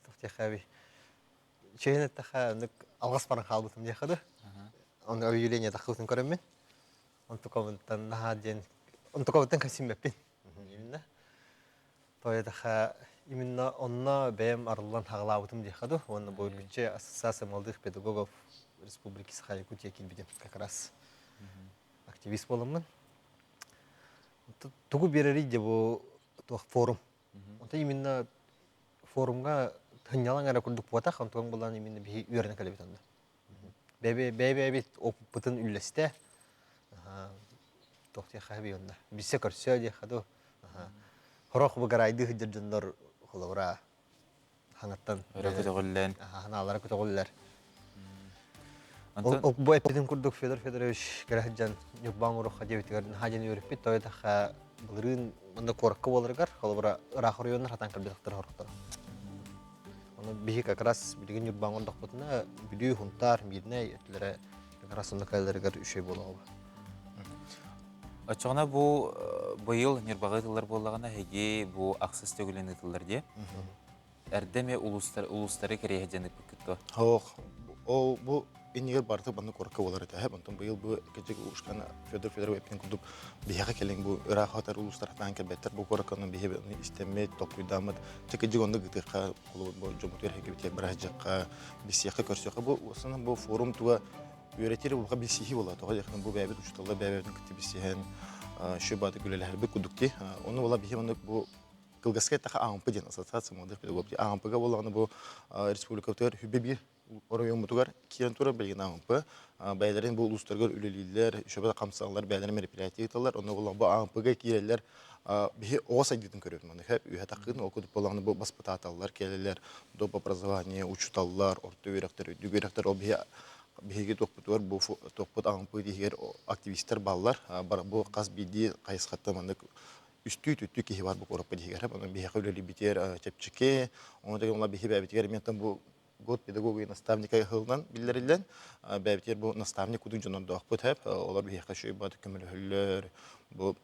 туох диэххэ Чэйин эттэххэ, оннук алҕас баран хаалбытым диэххэ дуу. Ону объявление таххыбытын көрөммүн. Онтукабыттан наһаа диэн онтукабыттан кэсиммэппин. Именно. Тоойдохха именно онно бэйэм арыллан хаҕалаабытым диэххэ дуу. Уонна бу үргүччү Ассоциация молодых педагогов Республики Саха-Якутия киирбитим как раз активист буоламмын. Тугу биэрэрий дии бу туох форум. Онтон именно форумҥа сынньалаҥ эрэ курдук буотах, онтон булан именно биһи үөрэнэ кэлэбит онно. Бэйэ-бэйэбит опыппытын үллэстэ, туох диэххэ сөбүй онно, билсэ көрсө диэххэ дуу. Хорох быгарайдыы сылдьар дьоннор холобура хаҥаттан Өрө көтөҕүллэн. Ханаалара көтөҕүллэр. Ол бу эппитин курдук Федор Федорович кэлэ сылдьан Ньурбаҥ уруха диэбитигэр наһаа диэн үөрүппүт. Тоойдохха былырыын манна куоракка буоларыгар холобура ыраах оройуоннар хатан кэлбэтэхтэр хорохторо. Ону биһи как раз билигин Ньурбаҥ ордохпутуна Бүлүү, Хунтаар, Миирнэй өттүлэрэ как раз онно кэлэлэригэр үчүгэй буолуоҕа. Оччоҕуна бу быйыл Ньурбаҕа ыытыллар буоллаҕына эһиги бу ахсыс төгүлүн ыытыллар дии. Эрдэ эмиэ улуустар улуустары кэриэһэ диэн ыыппыккыт дуо? Ох, ол бу иннигэр барыта маннык куоракка буолар этэ. Онтон быйыл бу кэчик ушкана Федор Федоров эппитин курдук биһиэхэ кэлин бу ыраах хотар улуустар хатаан кэлбэттэр бу куоракка онон биһи истэммит, толкуйдааммыт чэкэдьик онно гытыахха холобур бу дьоммутугар эһигибитигэр быраһыдьахха, билсиэххэ, көрсүөххэ бу основном бу форум туга үөрэтир улахан билсиһии буолла. Тоҕо диэххэ бу бэйэбит учууталлар бэйэбитин кытта билсиһэн шөбаты үлэлэһэрбит курдук дии. Ону була биһи оннук бу кылгаска эттэхэ АМП диэн ассоциация молодых педагогов АМП-га буоллаҕына бу республикабытыгар хүбэ биир оройуоммутугар киирэн турар билигин АМП бэйэлэрин бу улуустарыгар үлэлииллэр, шөбө хамсааллар, бэйэлэрин мероприятие ыыталлар. Онно буоллаҕына бу АМП-га киирэллэр биһи оҕо сайдыытын көрөбүт маннык үһэ таххыын ол курдук буоллаҕына бу баспытааталлар кэлэллэр доп образование учууталлар орто үөрэхтэр үрдүк үөрэхтэр ол биһи биһиги туохпутугар бу туохпут АМП иһигэр активистар бааллар бу хас биирдии хайысхаттан маннык үстүү түттүү киһи бар бу куораппыт иһигэр онон биһиэхэ үлэлиибитигэр чэпчэки ону тэҥэ биһи бэйэбитигэр эмиэ бу год педагога и наставника ыһылынан биллэриллэн бэйэбитигэр бу наставник кудук дьоннордоохпут хэп олор биһиэхэ үчүгэй баҕатык көмөлөһөллөр бу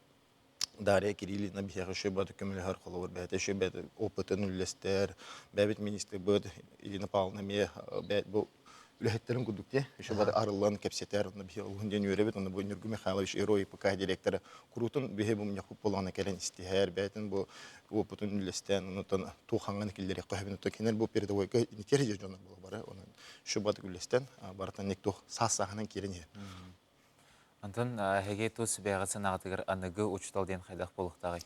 Дарья Кириллина биһиэхэ үчүгэй баҕатык көмөлөһөр холобур бэйэтэ үчүгэй бэйэтэ опытын үллэстэр бэйэбит министрбыт Ирина Павловна эмиэ бу үлэһиттэрин курдук дии еще бары арыллан кэпсэтэр онно биһи олуһун диэн үөрэбит онно бу Ньургу Михайлович Герой ПК директора куруутун биһи бу мунньахпыт буолаҕына кэлэн истиһэр бэйэтин бу опытын үллэстэн онтон туохаҥҥын киллэриэххэ сөбүн оттон кинилэр бу передовойга инникер дьоннор буола бары онон еще бары үллэстэн барытын ник туох саас сааһынан киирэн иһэр Онтон эһиги тус бэйэҕит санааҕытыгар аныгы учуутал диэн хайдах буолуохтааҕый?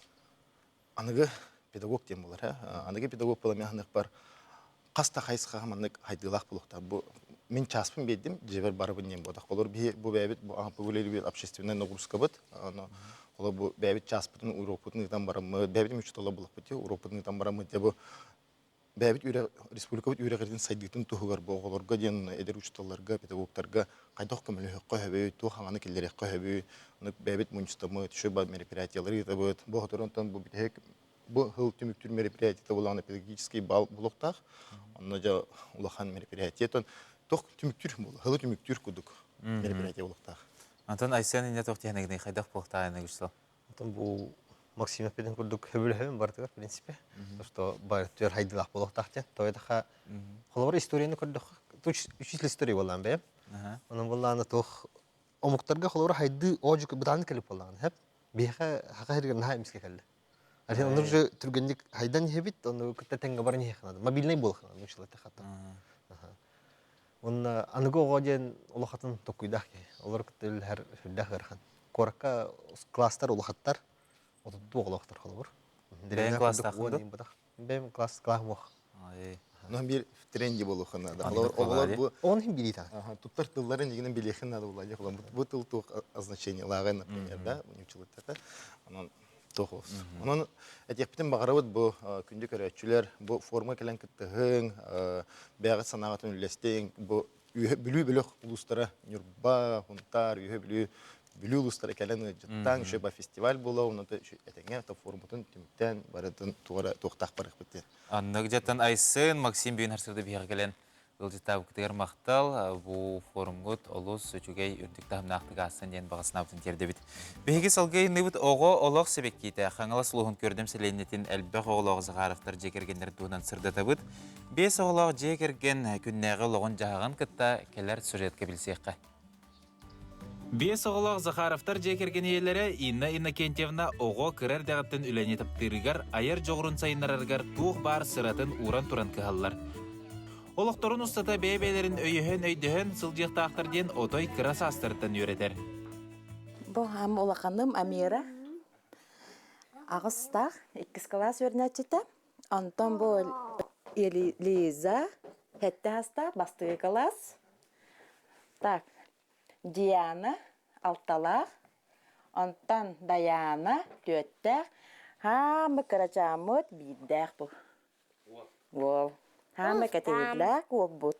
Аныгы педагог диэн буолар ээ. Аныгы педагог буола мин аныахпар хас да хайысхаҕа маннык хайдыылаах буолуохтаах. Бу мин чааспын биэрдим, дьиэбэр барабын диэн буолбатах. Олор биһи бу бэйэбит бу үлэлиир общественнай нагрузкабыт. Ону олор бу бэйэбит чааспытын, уруокпутун ыытан бараммыт, бэйэбит учуутала буоллахпыт дии, уруокпутун ыытан бараммыт дьэ бу бэйэбит үөрэх республикабыт үөрэҕирин сайдыытын туһугар бу оҕолорго диэн эдэр учууталларга, педагогтарга хайдах көмөлөһүөххэ сөбүй, туох хаҥаны киллэриэххэ сөбүй, ону бэйэбит мунньустаммыт, үчүгэй мероприятиялары ыытабыт. Бу соторунтан бу бүтэһик бу сыл түмүктүүр мероприятиета буолаҕына педагогический бал буолуохтаах. Онно дьэ улахан мероприятие. Тон туох түмүктүүр буолла, сылы түмүктүүр курдук мероприятие буолуохтаах. Антон Айсен инне туох тиһэнэгиний хайдах буолуохтааҕый аныгы Онтон бу Максим эппитин курдук сөбүлэһэбин барытыгар, в принципе. То, что бары түөр хайдылаах буолуохтаах диэн. Тоҕо холобур историяны көрдөххө, учитель истории буоллаан бэйэм. Онон буоллаана туох омуктарга холобур хайды оожук бытааны кэлип буоллаҕына хэп. Биһиэхэ хаха сиригэр наһаа эмискэ кэллэ. Арин оннук же түргэнник хайдан иһэбит, онну кытта тэҥҥэ баран иһиэххэ наада. Мобильный буолуохха наада, училата хата. Уонна аныгы оҕо диэн улахатын токуйдаах киһи. Олор кытта үлэлэһэр сүрдээх ыарахан. Куоракка класстар улахаттар, отуттуу оҕолоохтор холобур. Бэйэҥ класстааххын дуо? Бэйэм класс клаһым уох. Ну биир тренди буолуохха наада. Олор оҕолор бу Он иһин билии туттар тылларын игинен билиэхин наада буолла. Бу тыл туох означениелааҕын, например, да, училыттата. Онон Туох олус. Онон этиэхпитин баҕарабыт бу күндү көрөөччүлэр, бу форумга кэлэн кыттыһыҥ, бэйэҕит санааҕытын үллэстиҥ, бу Бүлүү бөлөх улуустара Ньурба, Хунтаар, Үөһэ Бүлүү, Бүлүү улуустара кэлэн ыалдьыттаан, үчүгэй фестиваль буола, онон этэҥҥэ форуммутун түмүктээн барытын туора туохтаах барыахпыт диэн. Аннык дьаттан Айсын, Максим бүгүн харсырда биһиэхэ кэлэн ыалдьыттаабыккытыгар махтал. Бу форумҥут олус үчүгэй үрдүк таһымнаахтык аассын диэн баҕа санаабытын тиэрдэбит. Биһиги салгыы ыйынныбыт оҕо олох сибэккиитэ Хаҥалас улууһун Көрдөм сэлиэнньэтин элбэх оҕолоох Захаровтар дьиэ кэргэннэр туһунан сырдатабыт. Биэс оҕолоох дьиэ кэргэн күннээҕи олоҕун-дьаһаҕын кытта кэлэр сюжетка билсиэххэ. Биэс оҕолоох Захаровтар дьиэ кэргэн ийэлэрэ Инна Иннокентьевна оҕо кыра эрдэҕиттэн үлэни таптыырыгар, айар дьоҕурун сайыннарарыгар туох баар сыратын ууран туран кыһаллар. Олохторун устата бэйэ-бэйэлэрин өйөһөн-өйдөһөн сылдьыахтаахтар диэн отой кыра саастарыттан үөрэтэр. Бу улаханым Амира аҕыстаах, иккис кылаас үөрэнээччитэ. Онтон бу Лиза сэттэ саастаах, бастакы кылаас. Так, Диана алталаах, онтон Дайаана түөртээх, хаамы кырачааммыт биирдээх бу. Уол. Хаамы кэтиһиллээх уолбут.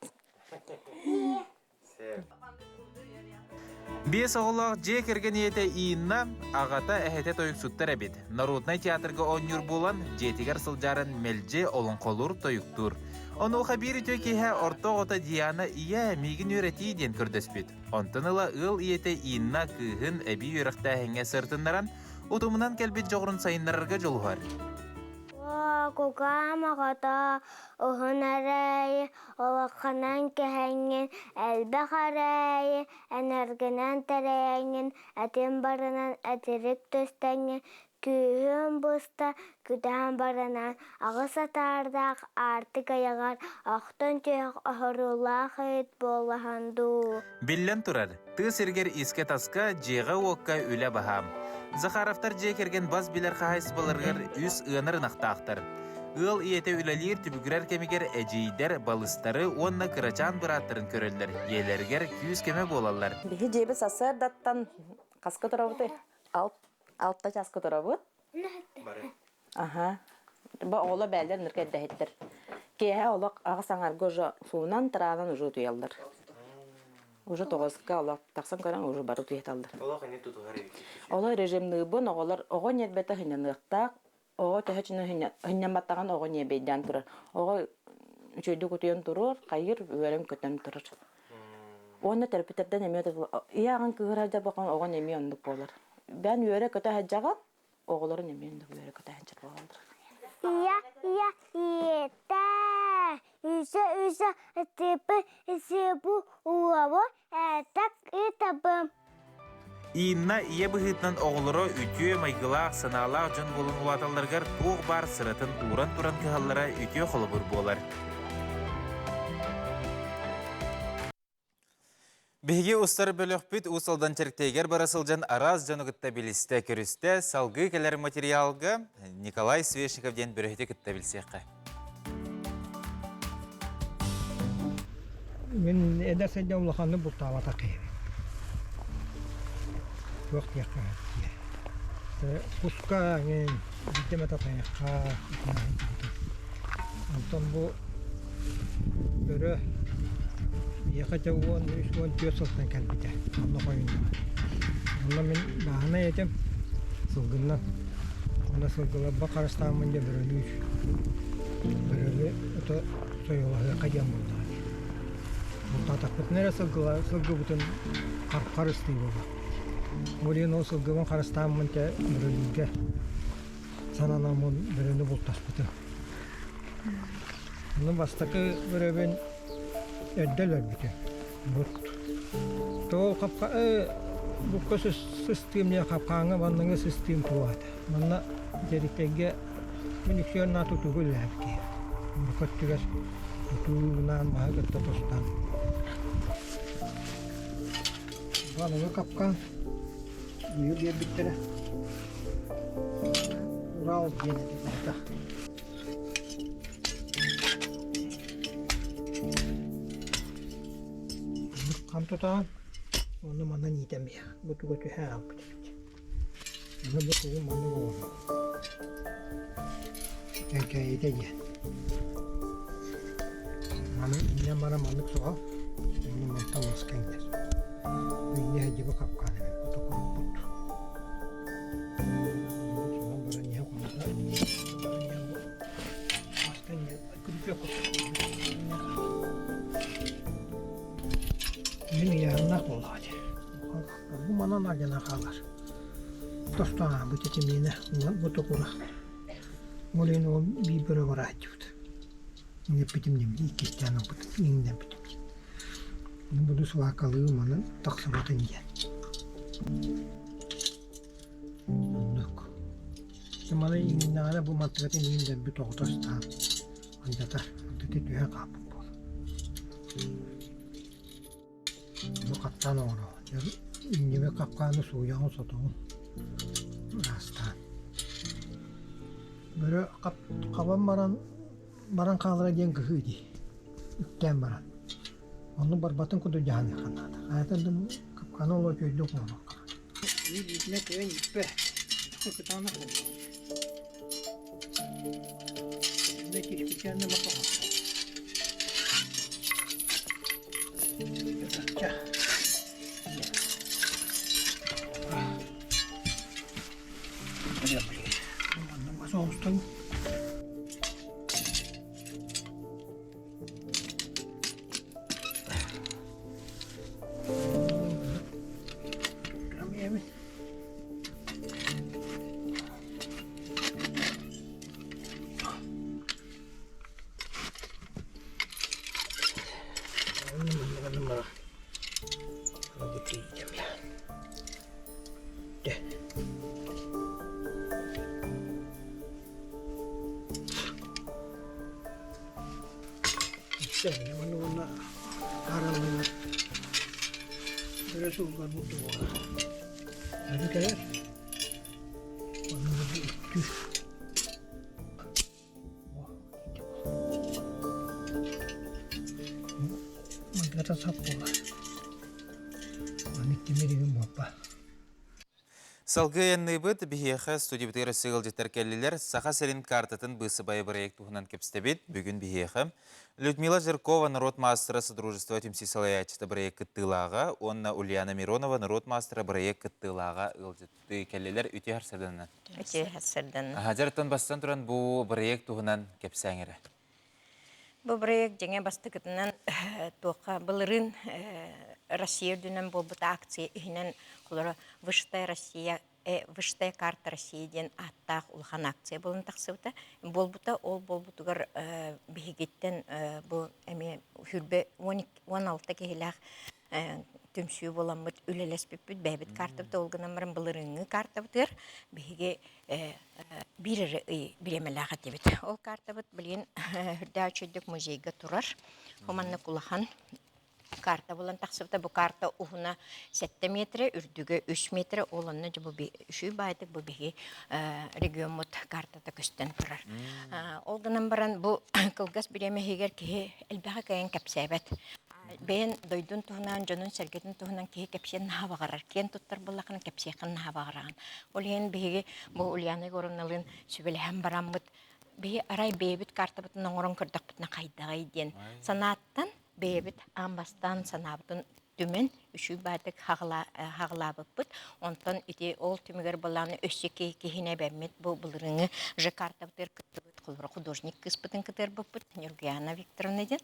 Биэс оҕолоох дьиэ кэргэн ийэтэ Инна аҕата эһэтэ тойуксуттар эбит. Народнай театрга оонньуур буолан, дьиэтигэр сылдьарын мэлдьи олоҥхолуур, тойуктуур. Онуоха биир үтүө киэһэ орто оҕото Диана «Ийээ, миигин үөрэтии» диэн көрдөспүт. Онтон ыла ыал ийэтэ Инна кыыһын эбии үөрэхтээһиҥҥэ сырытыннаран, утумунан кэлбит дьоҕурун сайыннарарга дьулуһар. Кукаам оҕото уһун эрээйи Олоххунан кэһэҥҥин, элбэх эрээйи, энергинэн тэрэйэҥҥин, этин барынан этирик түстэҥҥин, күүһүн буста күтээн барынан, аҕыс атаардаах аартык айаҕар охтон түһэх оһоруулаах ыйыт буоллаһан дуу. Биллэн турар, тыа сиригэр искэ-таска, дьиэҕэ-уокка үлэ баһаам. Захаровтар дьиэ кэргэн бас билэр хаһаайыстыбаларыгар үс ыанар ынахтаахтар. Ыал ийэтэ үлэлиир түбүгүрэр кэмигэр эдьиийдэр, балыстары уонна кырачаан бырааттарын көрөллөр, ийэлэригэр күүс-көмө буолаллар. Биһи дьиэбит сарсыардаттан хаска турабытый? Алта чааска турабыт. Аха. Бу оҕолор бээлэр нырка эрдэһиттэр. Киэһэ олох аҕыс аҥарга уже суунан, тыраанан уже утуйаллар. Уже тоҕуска олох тахсан көрөн уже бары утуйаталлар. Олох ини тутуһар эбит. Олох режимныыбын, оҕолор оҕо ньиэрбэтэ сынньаныахтаах, оҕо төһө сынньамматтаҕын оҕо ньиэбэйдээн турар. Оҕо үчүгэйдик утуйан туруор, хайыр, үөрэн-көтөн турар. Уонна төрөппүттэртэн эмиэ ийэ аҕаҥ кыыһыра дьабахан оҕо эмиэ оннук буолар. Бэйэн үөрэ-көтө сылдьаҕын, оҕолорун эмиэ оннук үөрэ-көтө сылдьар буолаллар. Ийэ, ийэ, ийэтэ, үсэ, үсэ, типы, сипу, уобу, этак, итабым. Инна ийэ быһыытынан оҕолоро үтүө майгылаах, санаалаах дьон буолан улааталларыгар туох баар сыратын ууран туран кыһаллара үтүө холобур буолар. Биһиги устар бөлөхпүт Уус Алдан Чэриктэйигэр бара сылдьан араас дьону кытта билистэ, көрүстэ. Салгыы кэлэр материалга Николай Свешников диэн бөрөһүтү кытта билсиэххэ. Мин эдэр сылдьан улаханнык бултаабатах киһибин. Туох диэххэ сөп Куска эҥин биирдэ эмэ татайахха Онтон бу бөрө биһиэхэ дьэ 13 14 сылтан кэлбитэ онно хойуннаҕа. Онно мин бааһынай этим сылгыннан. Онно сылгыларбар харыстааммын дьэ бөрөлүүр. Бөрөнү ото сойуолаһыахха диэн буоллаҕа дии. Бултаатахпытына эрэ сылгыбытын харыстыы буоллахпыт. Ол иһин ол сылгыбын харыстааммын дьэ бөрөлүүргэ сананаммын бөрөнү бултаспытым. Ону бастакы бөрөбүн эрдэ өлөрбүтүм. Бут. Тоол хапка букка сыстыым диэн хапкааҥҥа манныгы сыстыым туолаата. Манна Дьэритэйгэ мин үксүөр наа тутууга үлэлээбит киһи. Урукку өттүгэр тутуунаан маһы кытта тустан. Балыгы капкаан быйыл биэрбиттэрэ. Урал диэн этэ. Хам тутаҕын, онно манан иитэмиэх. Бу туга түһэ аалбыт эбит. Аны бу тугу маннык оҥорор. Кэҥкээйитэ диэн. Маны инньэн баран маннык соҕо, инньэ мантан маска иҥнэр. Инньэ сылдьыбыт хапкаан эбит, бу куруппут. Сонон баран иһэ хонута, баран иһэн бу маска инньэ күрүчүөк курдук. Мин ыйааһыннаах буоллаҕа дии. Бу манан алдьанан хаалар. Тохтоон бу тэтимиэнэ бу токура. Ол иһин ол биир бөрө барааччыбыт. Иҥэппитим дии иккистээн ылбытым иҥнэппитим. Буду сваркалыы манан тахсыбатын диэн. Оннук. Маны иҥиннэҕинэ бу мантыкатын иҥин дэлби тоҕута ыстаан алдьатар. Ити түһэн хаалбыт буолар. Бу хаттаан оҥороҕун. Иннибэ капкааны сууйаҕын, сотоҕун ыраастаан. Бөрө хабан баран баран хаалара диэн кыһыы дии. Үктээн баран. Онну барбатын курдук дьаһаныахха наада. Хайата да капкааны олох үчүгэйдик оҥоруохха. Биир кыайан ииппэ. Кытаанах буолла. Салгыы айанныыбыт биһиэхэ студиябытыгар өссө ыалдьыттар кэллилэр. Саха сирин картатын быысыбайа бырайыак туһунан кэпсэтэбит. Бүгүн биһиэхэ Людмила Жиркова норуот маастара Содружество түмсүү салайааччыта бырайыак кыттыылааҕа уонна Ульяна Миронова норуот маастара бырайыак кыттыылааҕа ыалдьыттыы кэллилэр. Үтүө харсарданна. Үтүө харсарданна. Дьарыттан бастан туран бу бырайыак туһунан кэпсээҥ эрэ. Бу бырайыак дьиҥэ бастакытынан туохха былырыын Россия үрдүнэн буолбут акция иһинэн холоро «Вышитая Россия Вышитая карта России диэн ааттаах улахан акция буолан тахсыбыта. Буолбута ол буолбутугар биһигиттэн бу эмиэ хүрбэ 16 киһилээх түмсүү буоламмыт үлэлэспиппит бэйэбит картабыт ол гынан баран былырыыҥҥы картабытыгар биһиги биир эрэ ый бириэмэлээх этибит. Ол картабыт билигин үрдээх үчүгдүк музейга турар. Хоманнык улахан карта булан тахсыбыта. Бу карта уһуна 7 метрэ, үрдүгэ 3 метрэ. Ол онно дьэ бу үчүй баайдык бу биһи региоммут картата көстөн турар. Ол гынан баран бу кылгас бириэмэ иһигэр киһи элбэҕи кыайан кэпсээбэт. Бэйэн дойдун туһунан, дьонун-сэргэтин туһунан киһи кэпсиэн наһаа баҕарар. Киэн туттар буоллаххына кэпсиэххин наһаа баҕараҕын. Ол иһин биһиги бу Ульяна Егоровналыын сүбэлэһэн бараммыт биһи арай бэйэбит картабытын оҥорон көрдөхпүтүнэ хайдаҕый диэн санааттан бэйэбит аан бастаан санаабытын түмэн үчүгэй баайдык хаҕылаабыппыт. Онтон ити ол түмүгэр былааны өссө киһини эбэммит бу былырыҥҥы Жакартабытыгар кыттыбыт холобура художник кыыспытын кытыарбыппыт Нюргуяна Викторовна диэн.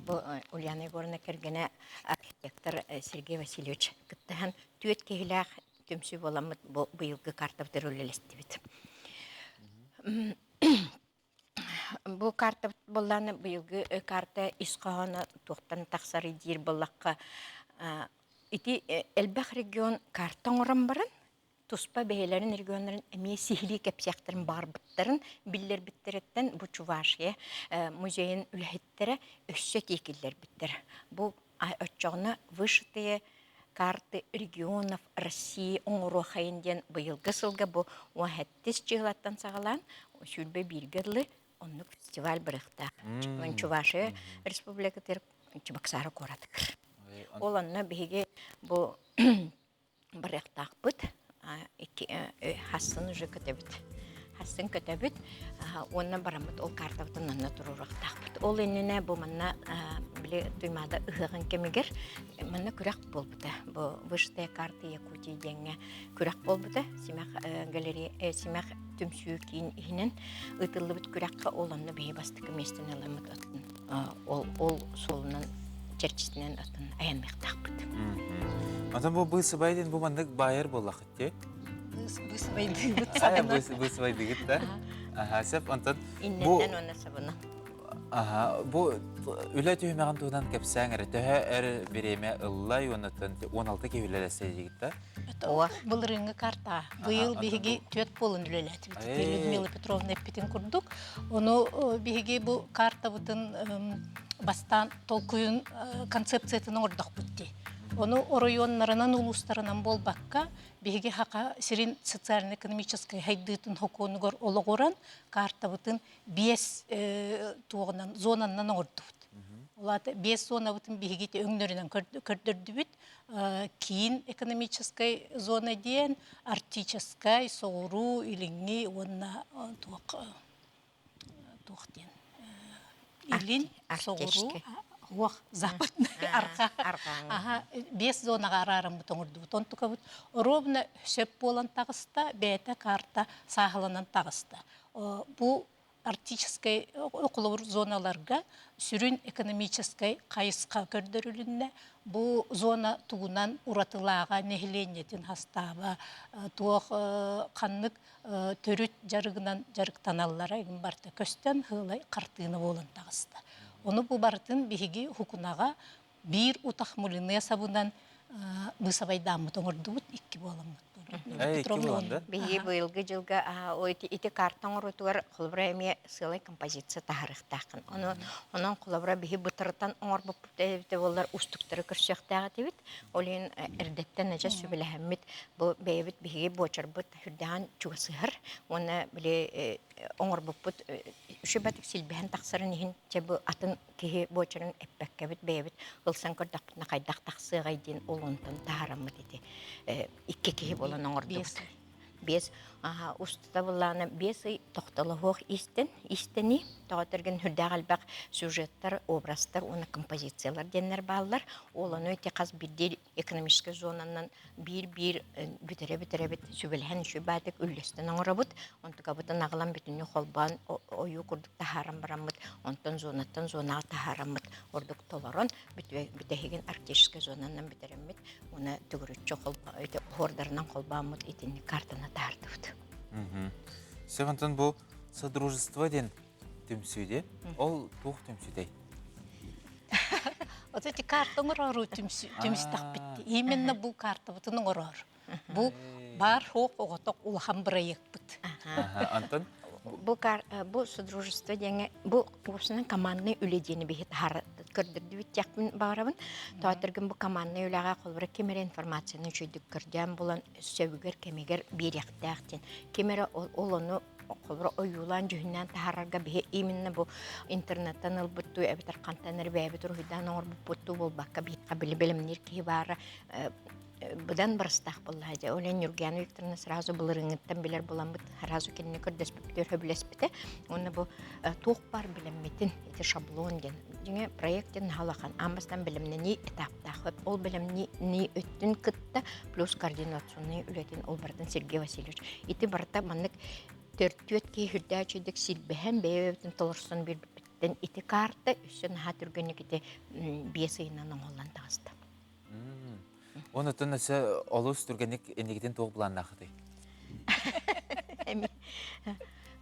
Бу Ульяна Егоровна кэргэнэ архитектор Сергей Васильевич кыттыһан түөрт киһилээх түмсүү буоламмыт бу быйылгы картабытыгар үлэлэстибит. Бу карта буоллаҕына быйылгы карта ис хоһооно туохтан тахсарый диир буоллахха, ити элбэх регион карта оҥорон баран, туспа бэйэлэрин регионнарын эмиэ сиһилии кэпсиэхтэрин баҕарбыттарын биллэрбиттэриттэн бу Чувашия музейын үлэһиттэрэ өссө этии киллэрбиттэр. Бу оччоҕуна вышитые карты регионов России оҥоруохайын диэн быйылгы сылга бу 17 чыһылаттан саҕалаан 21-гэ дылы оннук фестиваль барыахтаах. Чувашия республикатыгар Чебоксары куоратыгар. Ол онно биһиги бу барыахтаахпыт. Хассын уже көтөбүт. Хассын көтөбүт. Уонна бараммыт ол картабытын онно туруоруохтаахпыт. Ол иннинэ бу манна били Туймаада ыһыаҕын кэмигэр манна күрэх буолбута. Бу Вышитая карта Якутии диэҥҥэ күрэх буолбута. Симэх галерея Симэх түмсүү киин иһинэн ыытыллыбыт күрэххэ ол онно биһи бастакы миэстэни ыламмыт ол ол суолунан чэрчитинэн атын айанныахтаахпыт. Онтон бу быысыбай диэн бу маннык баайар буоллахыт дии? Быысыбайдыыбыт сабынан. Быысыбайдыгыт да? Аха, сөп. Онтон бу Иннинэн уонна сабынан. Аха, бу үлэ түһүмэҕин туһунан кэпсээҥ эрэ. Төһө эр бириэмэ ыллай уонна 16 киһи үлэлэсэ диигит да? Былырыыҥҥы карта. Быйыл биһиги түөрт буолан үлэлээтибит. Людмила Петровна эппитин курдук. Ону биһиги бу картабытын бастаан толкуйун концепциятын оҥордохпут дии. Ону оройуоннарынан, улуустарынан буолбакка, биһиги Хака сирин социально-экономическай хайдыытын хокуонугар олоҕуран картабытын биэс туоҕунан зонаннан оҥордубут. Ол аата биэс зонабытын биһиги өҥнөрүнэн көрдөрдүбүт. Киин экономическай зона диэн арктическай, соҕуруу, илиҥҥи уонна туох туох диэн илин, соҕуруу, уох, западный, арҕаа. Аха, биэс зонаҕа араараммыт оҥордубут. Онтукабыт ровно сөп буолан таҕыста, бэйэтэ карта сааһыланан таҕыста. Бу арктическай холобур зоналарга сүрүн экономическай хайысха көрдөрүлүннэ. Бу зона тугунан уратылааҕа, нэһилиэнньэтин хастааба, туох ханнык төрүт дьарыгынан дьарыктаналлара игин барыта көстөн сыалай хартыына буолан таҕыста. Ону бу барытын биһиги Хукунаҕа биир утах мулине сабынан быысабайдааммыт оҥордубут икки буоламмыт. Биһиги быйылгы дьылга ити карта оҥоруутугар холобура эмиэ сыалай композиция таһаарыахтааххын. Ону онон холобура биһи бытарытан оҥорбуппут эбитэ буоллар уустуктары көрсүөхтээх этибит. Ол иһин эрдэттэн адьас сүбэлэһэммит бу бэйэбит биһиги буочарбыт сүрдээҕин чугасыһар уонна били оҥорбуппут үчүгэй силбэһэн тахсарын иһин чэ бу атын киһи буочарын эппэккэбит бэйэбит ылсан көрдөхпүтүнэ хайдах тахсыаҕай диэн ол онтон таһаараммыт ити икки киһи буолан оҥордубут биэс устата былаана биэс ый тохтолоһуох истэн истэни тоҕо тэргин үрдээх элбэх сюжеттар образтар уонна композициялар диэннэр бааллар ол ону ити хас биирдии экономическай зонанан биир-биир бүтэрэ-бүтэрэбит сүбэлэһэн үчүгэй баатык үллэстэн оҥоробут. Онтукабытын аҕалан бүтүннүү холбоон ойуу курдук таһааран бараммыт, онтон зонаттан зонаҕа таһаараммыт ордук толорон бүтэһигин арктическай зонанан бүтэрэммит уонна төгүрүччү оһуордарынан холбооммут итинник картаны таһаардыбыт. Сөп, онтон бу Содружество диэн түмсүү дии. Ол туох түмсүүтэй? Вот эти карта оҥорору түмстэхпит. Именно бу картабытын оҥорор. Бу бар хоох оҕотох улахан бырайыакпыт. Антон? Бу бу содружество диэҥэ бу уопсайынан командный үлэ диэни биһи таһаар көрдөрдүбүт диэхпин баҕарабын. Тоотөргүн бу командный үлэҕэ холобура ким эрэ информацияны үчүгдүк көрдөөн булан сөбүгэр кэмигэр биэриэхтээх диэн. Ким эрэ ол ону холобура ойуулаан дьүһүннээн таһаарарга биһи именно бу интернеттан ылбыт дуу эбэтэр хантан эрэ бэйэбит уруһуйдаан оҥорбуппут дуу буолбакка биһиэхэ били бэлэмниир киһи баара быдан барыстаах буоллаҕа дьэ ол иһин Ньургуяна Викторовна сразу былырыыҥҥыттан билэр буоламмыт сразу кинини көрдөспүппүтүгэр сөбүлэспитэ уонна бу туох баар билэммитин ити шаблон диэн дьиҥэ проект диэн наһаа улахан аан бастаан бэлэмнэнии этаптаах ол бэлэмнэнии өттүн кытта плюс координационный үлэтин ол барытын Сергей Васильевич ити барыта маннык төртүөт киһи үрдээх үчүгдүк силбэһэн бэйэ-бэйэбитин толорсон биэрбиппиттэн ити карта өссө наһаа түргэнник ити биэс ыйынан оҥоһуллан таҕыста. Онутун өссө олус түргэнник инникитин туох былааннаахытый?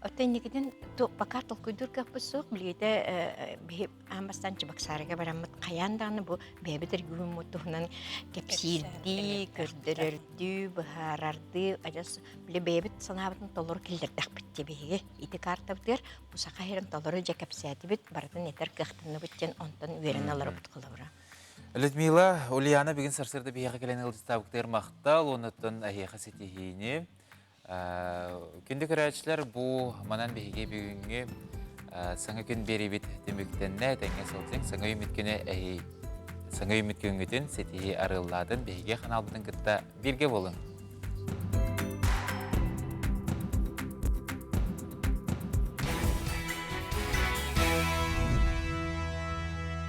Оттон инникитин пока толкуйдуур кыахпыт суох. Билигитэ биһи аан бастаан Чебоксарыга бараммыт хайаан даҕаны бу бэйэбит региоммут туһунан кэпсиирдии, көрдөрөрдүү, быһаарардыы, адьас били бэйэбит санаабытын толору киллэрдэхпит дии биһиги. Ити картабытыгар бу саха сирин толору дьэ кэпсээтибит, барытын этэр кыахтанныбыт диэн онтон үөрэнэ олоробут холобура. Людмила, Ульяна бүгүн сарсыарда биһиэхэ кэлэн ыалдьыттаабыттыгар махтал, оннуттан эһиэхэ ситиһиини. Күндү көрөөччүлэр, бу манан биһиги бүгүҥҥү саҥа күн биэриибит түмүктэннэ, тэҥҥэ сылдьыҥ. Саҥа үүммүт күнү эһи саҥа үүммүт күҥҥүтүн ситиһии арыаллаатын биһиги ханаалбытын кытта бииргэ буолуҥ.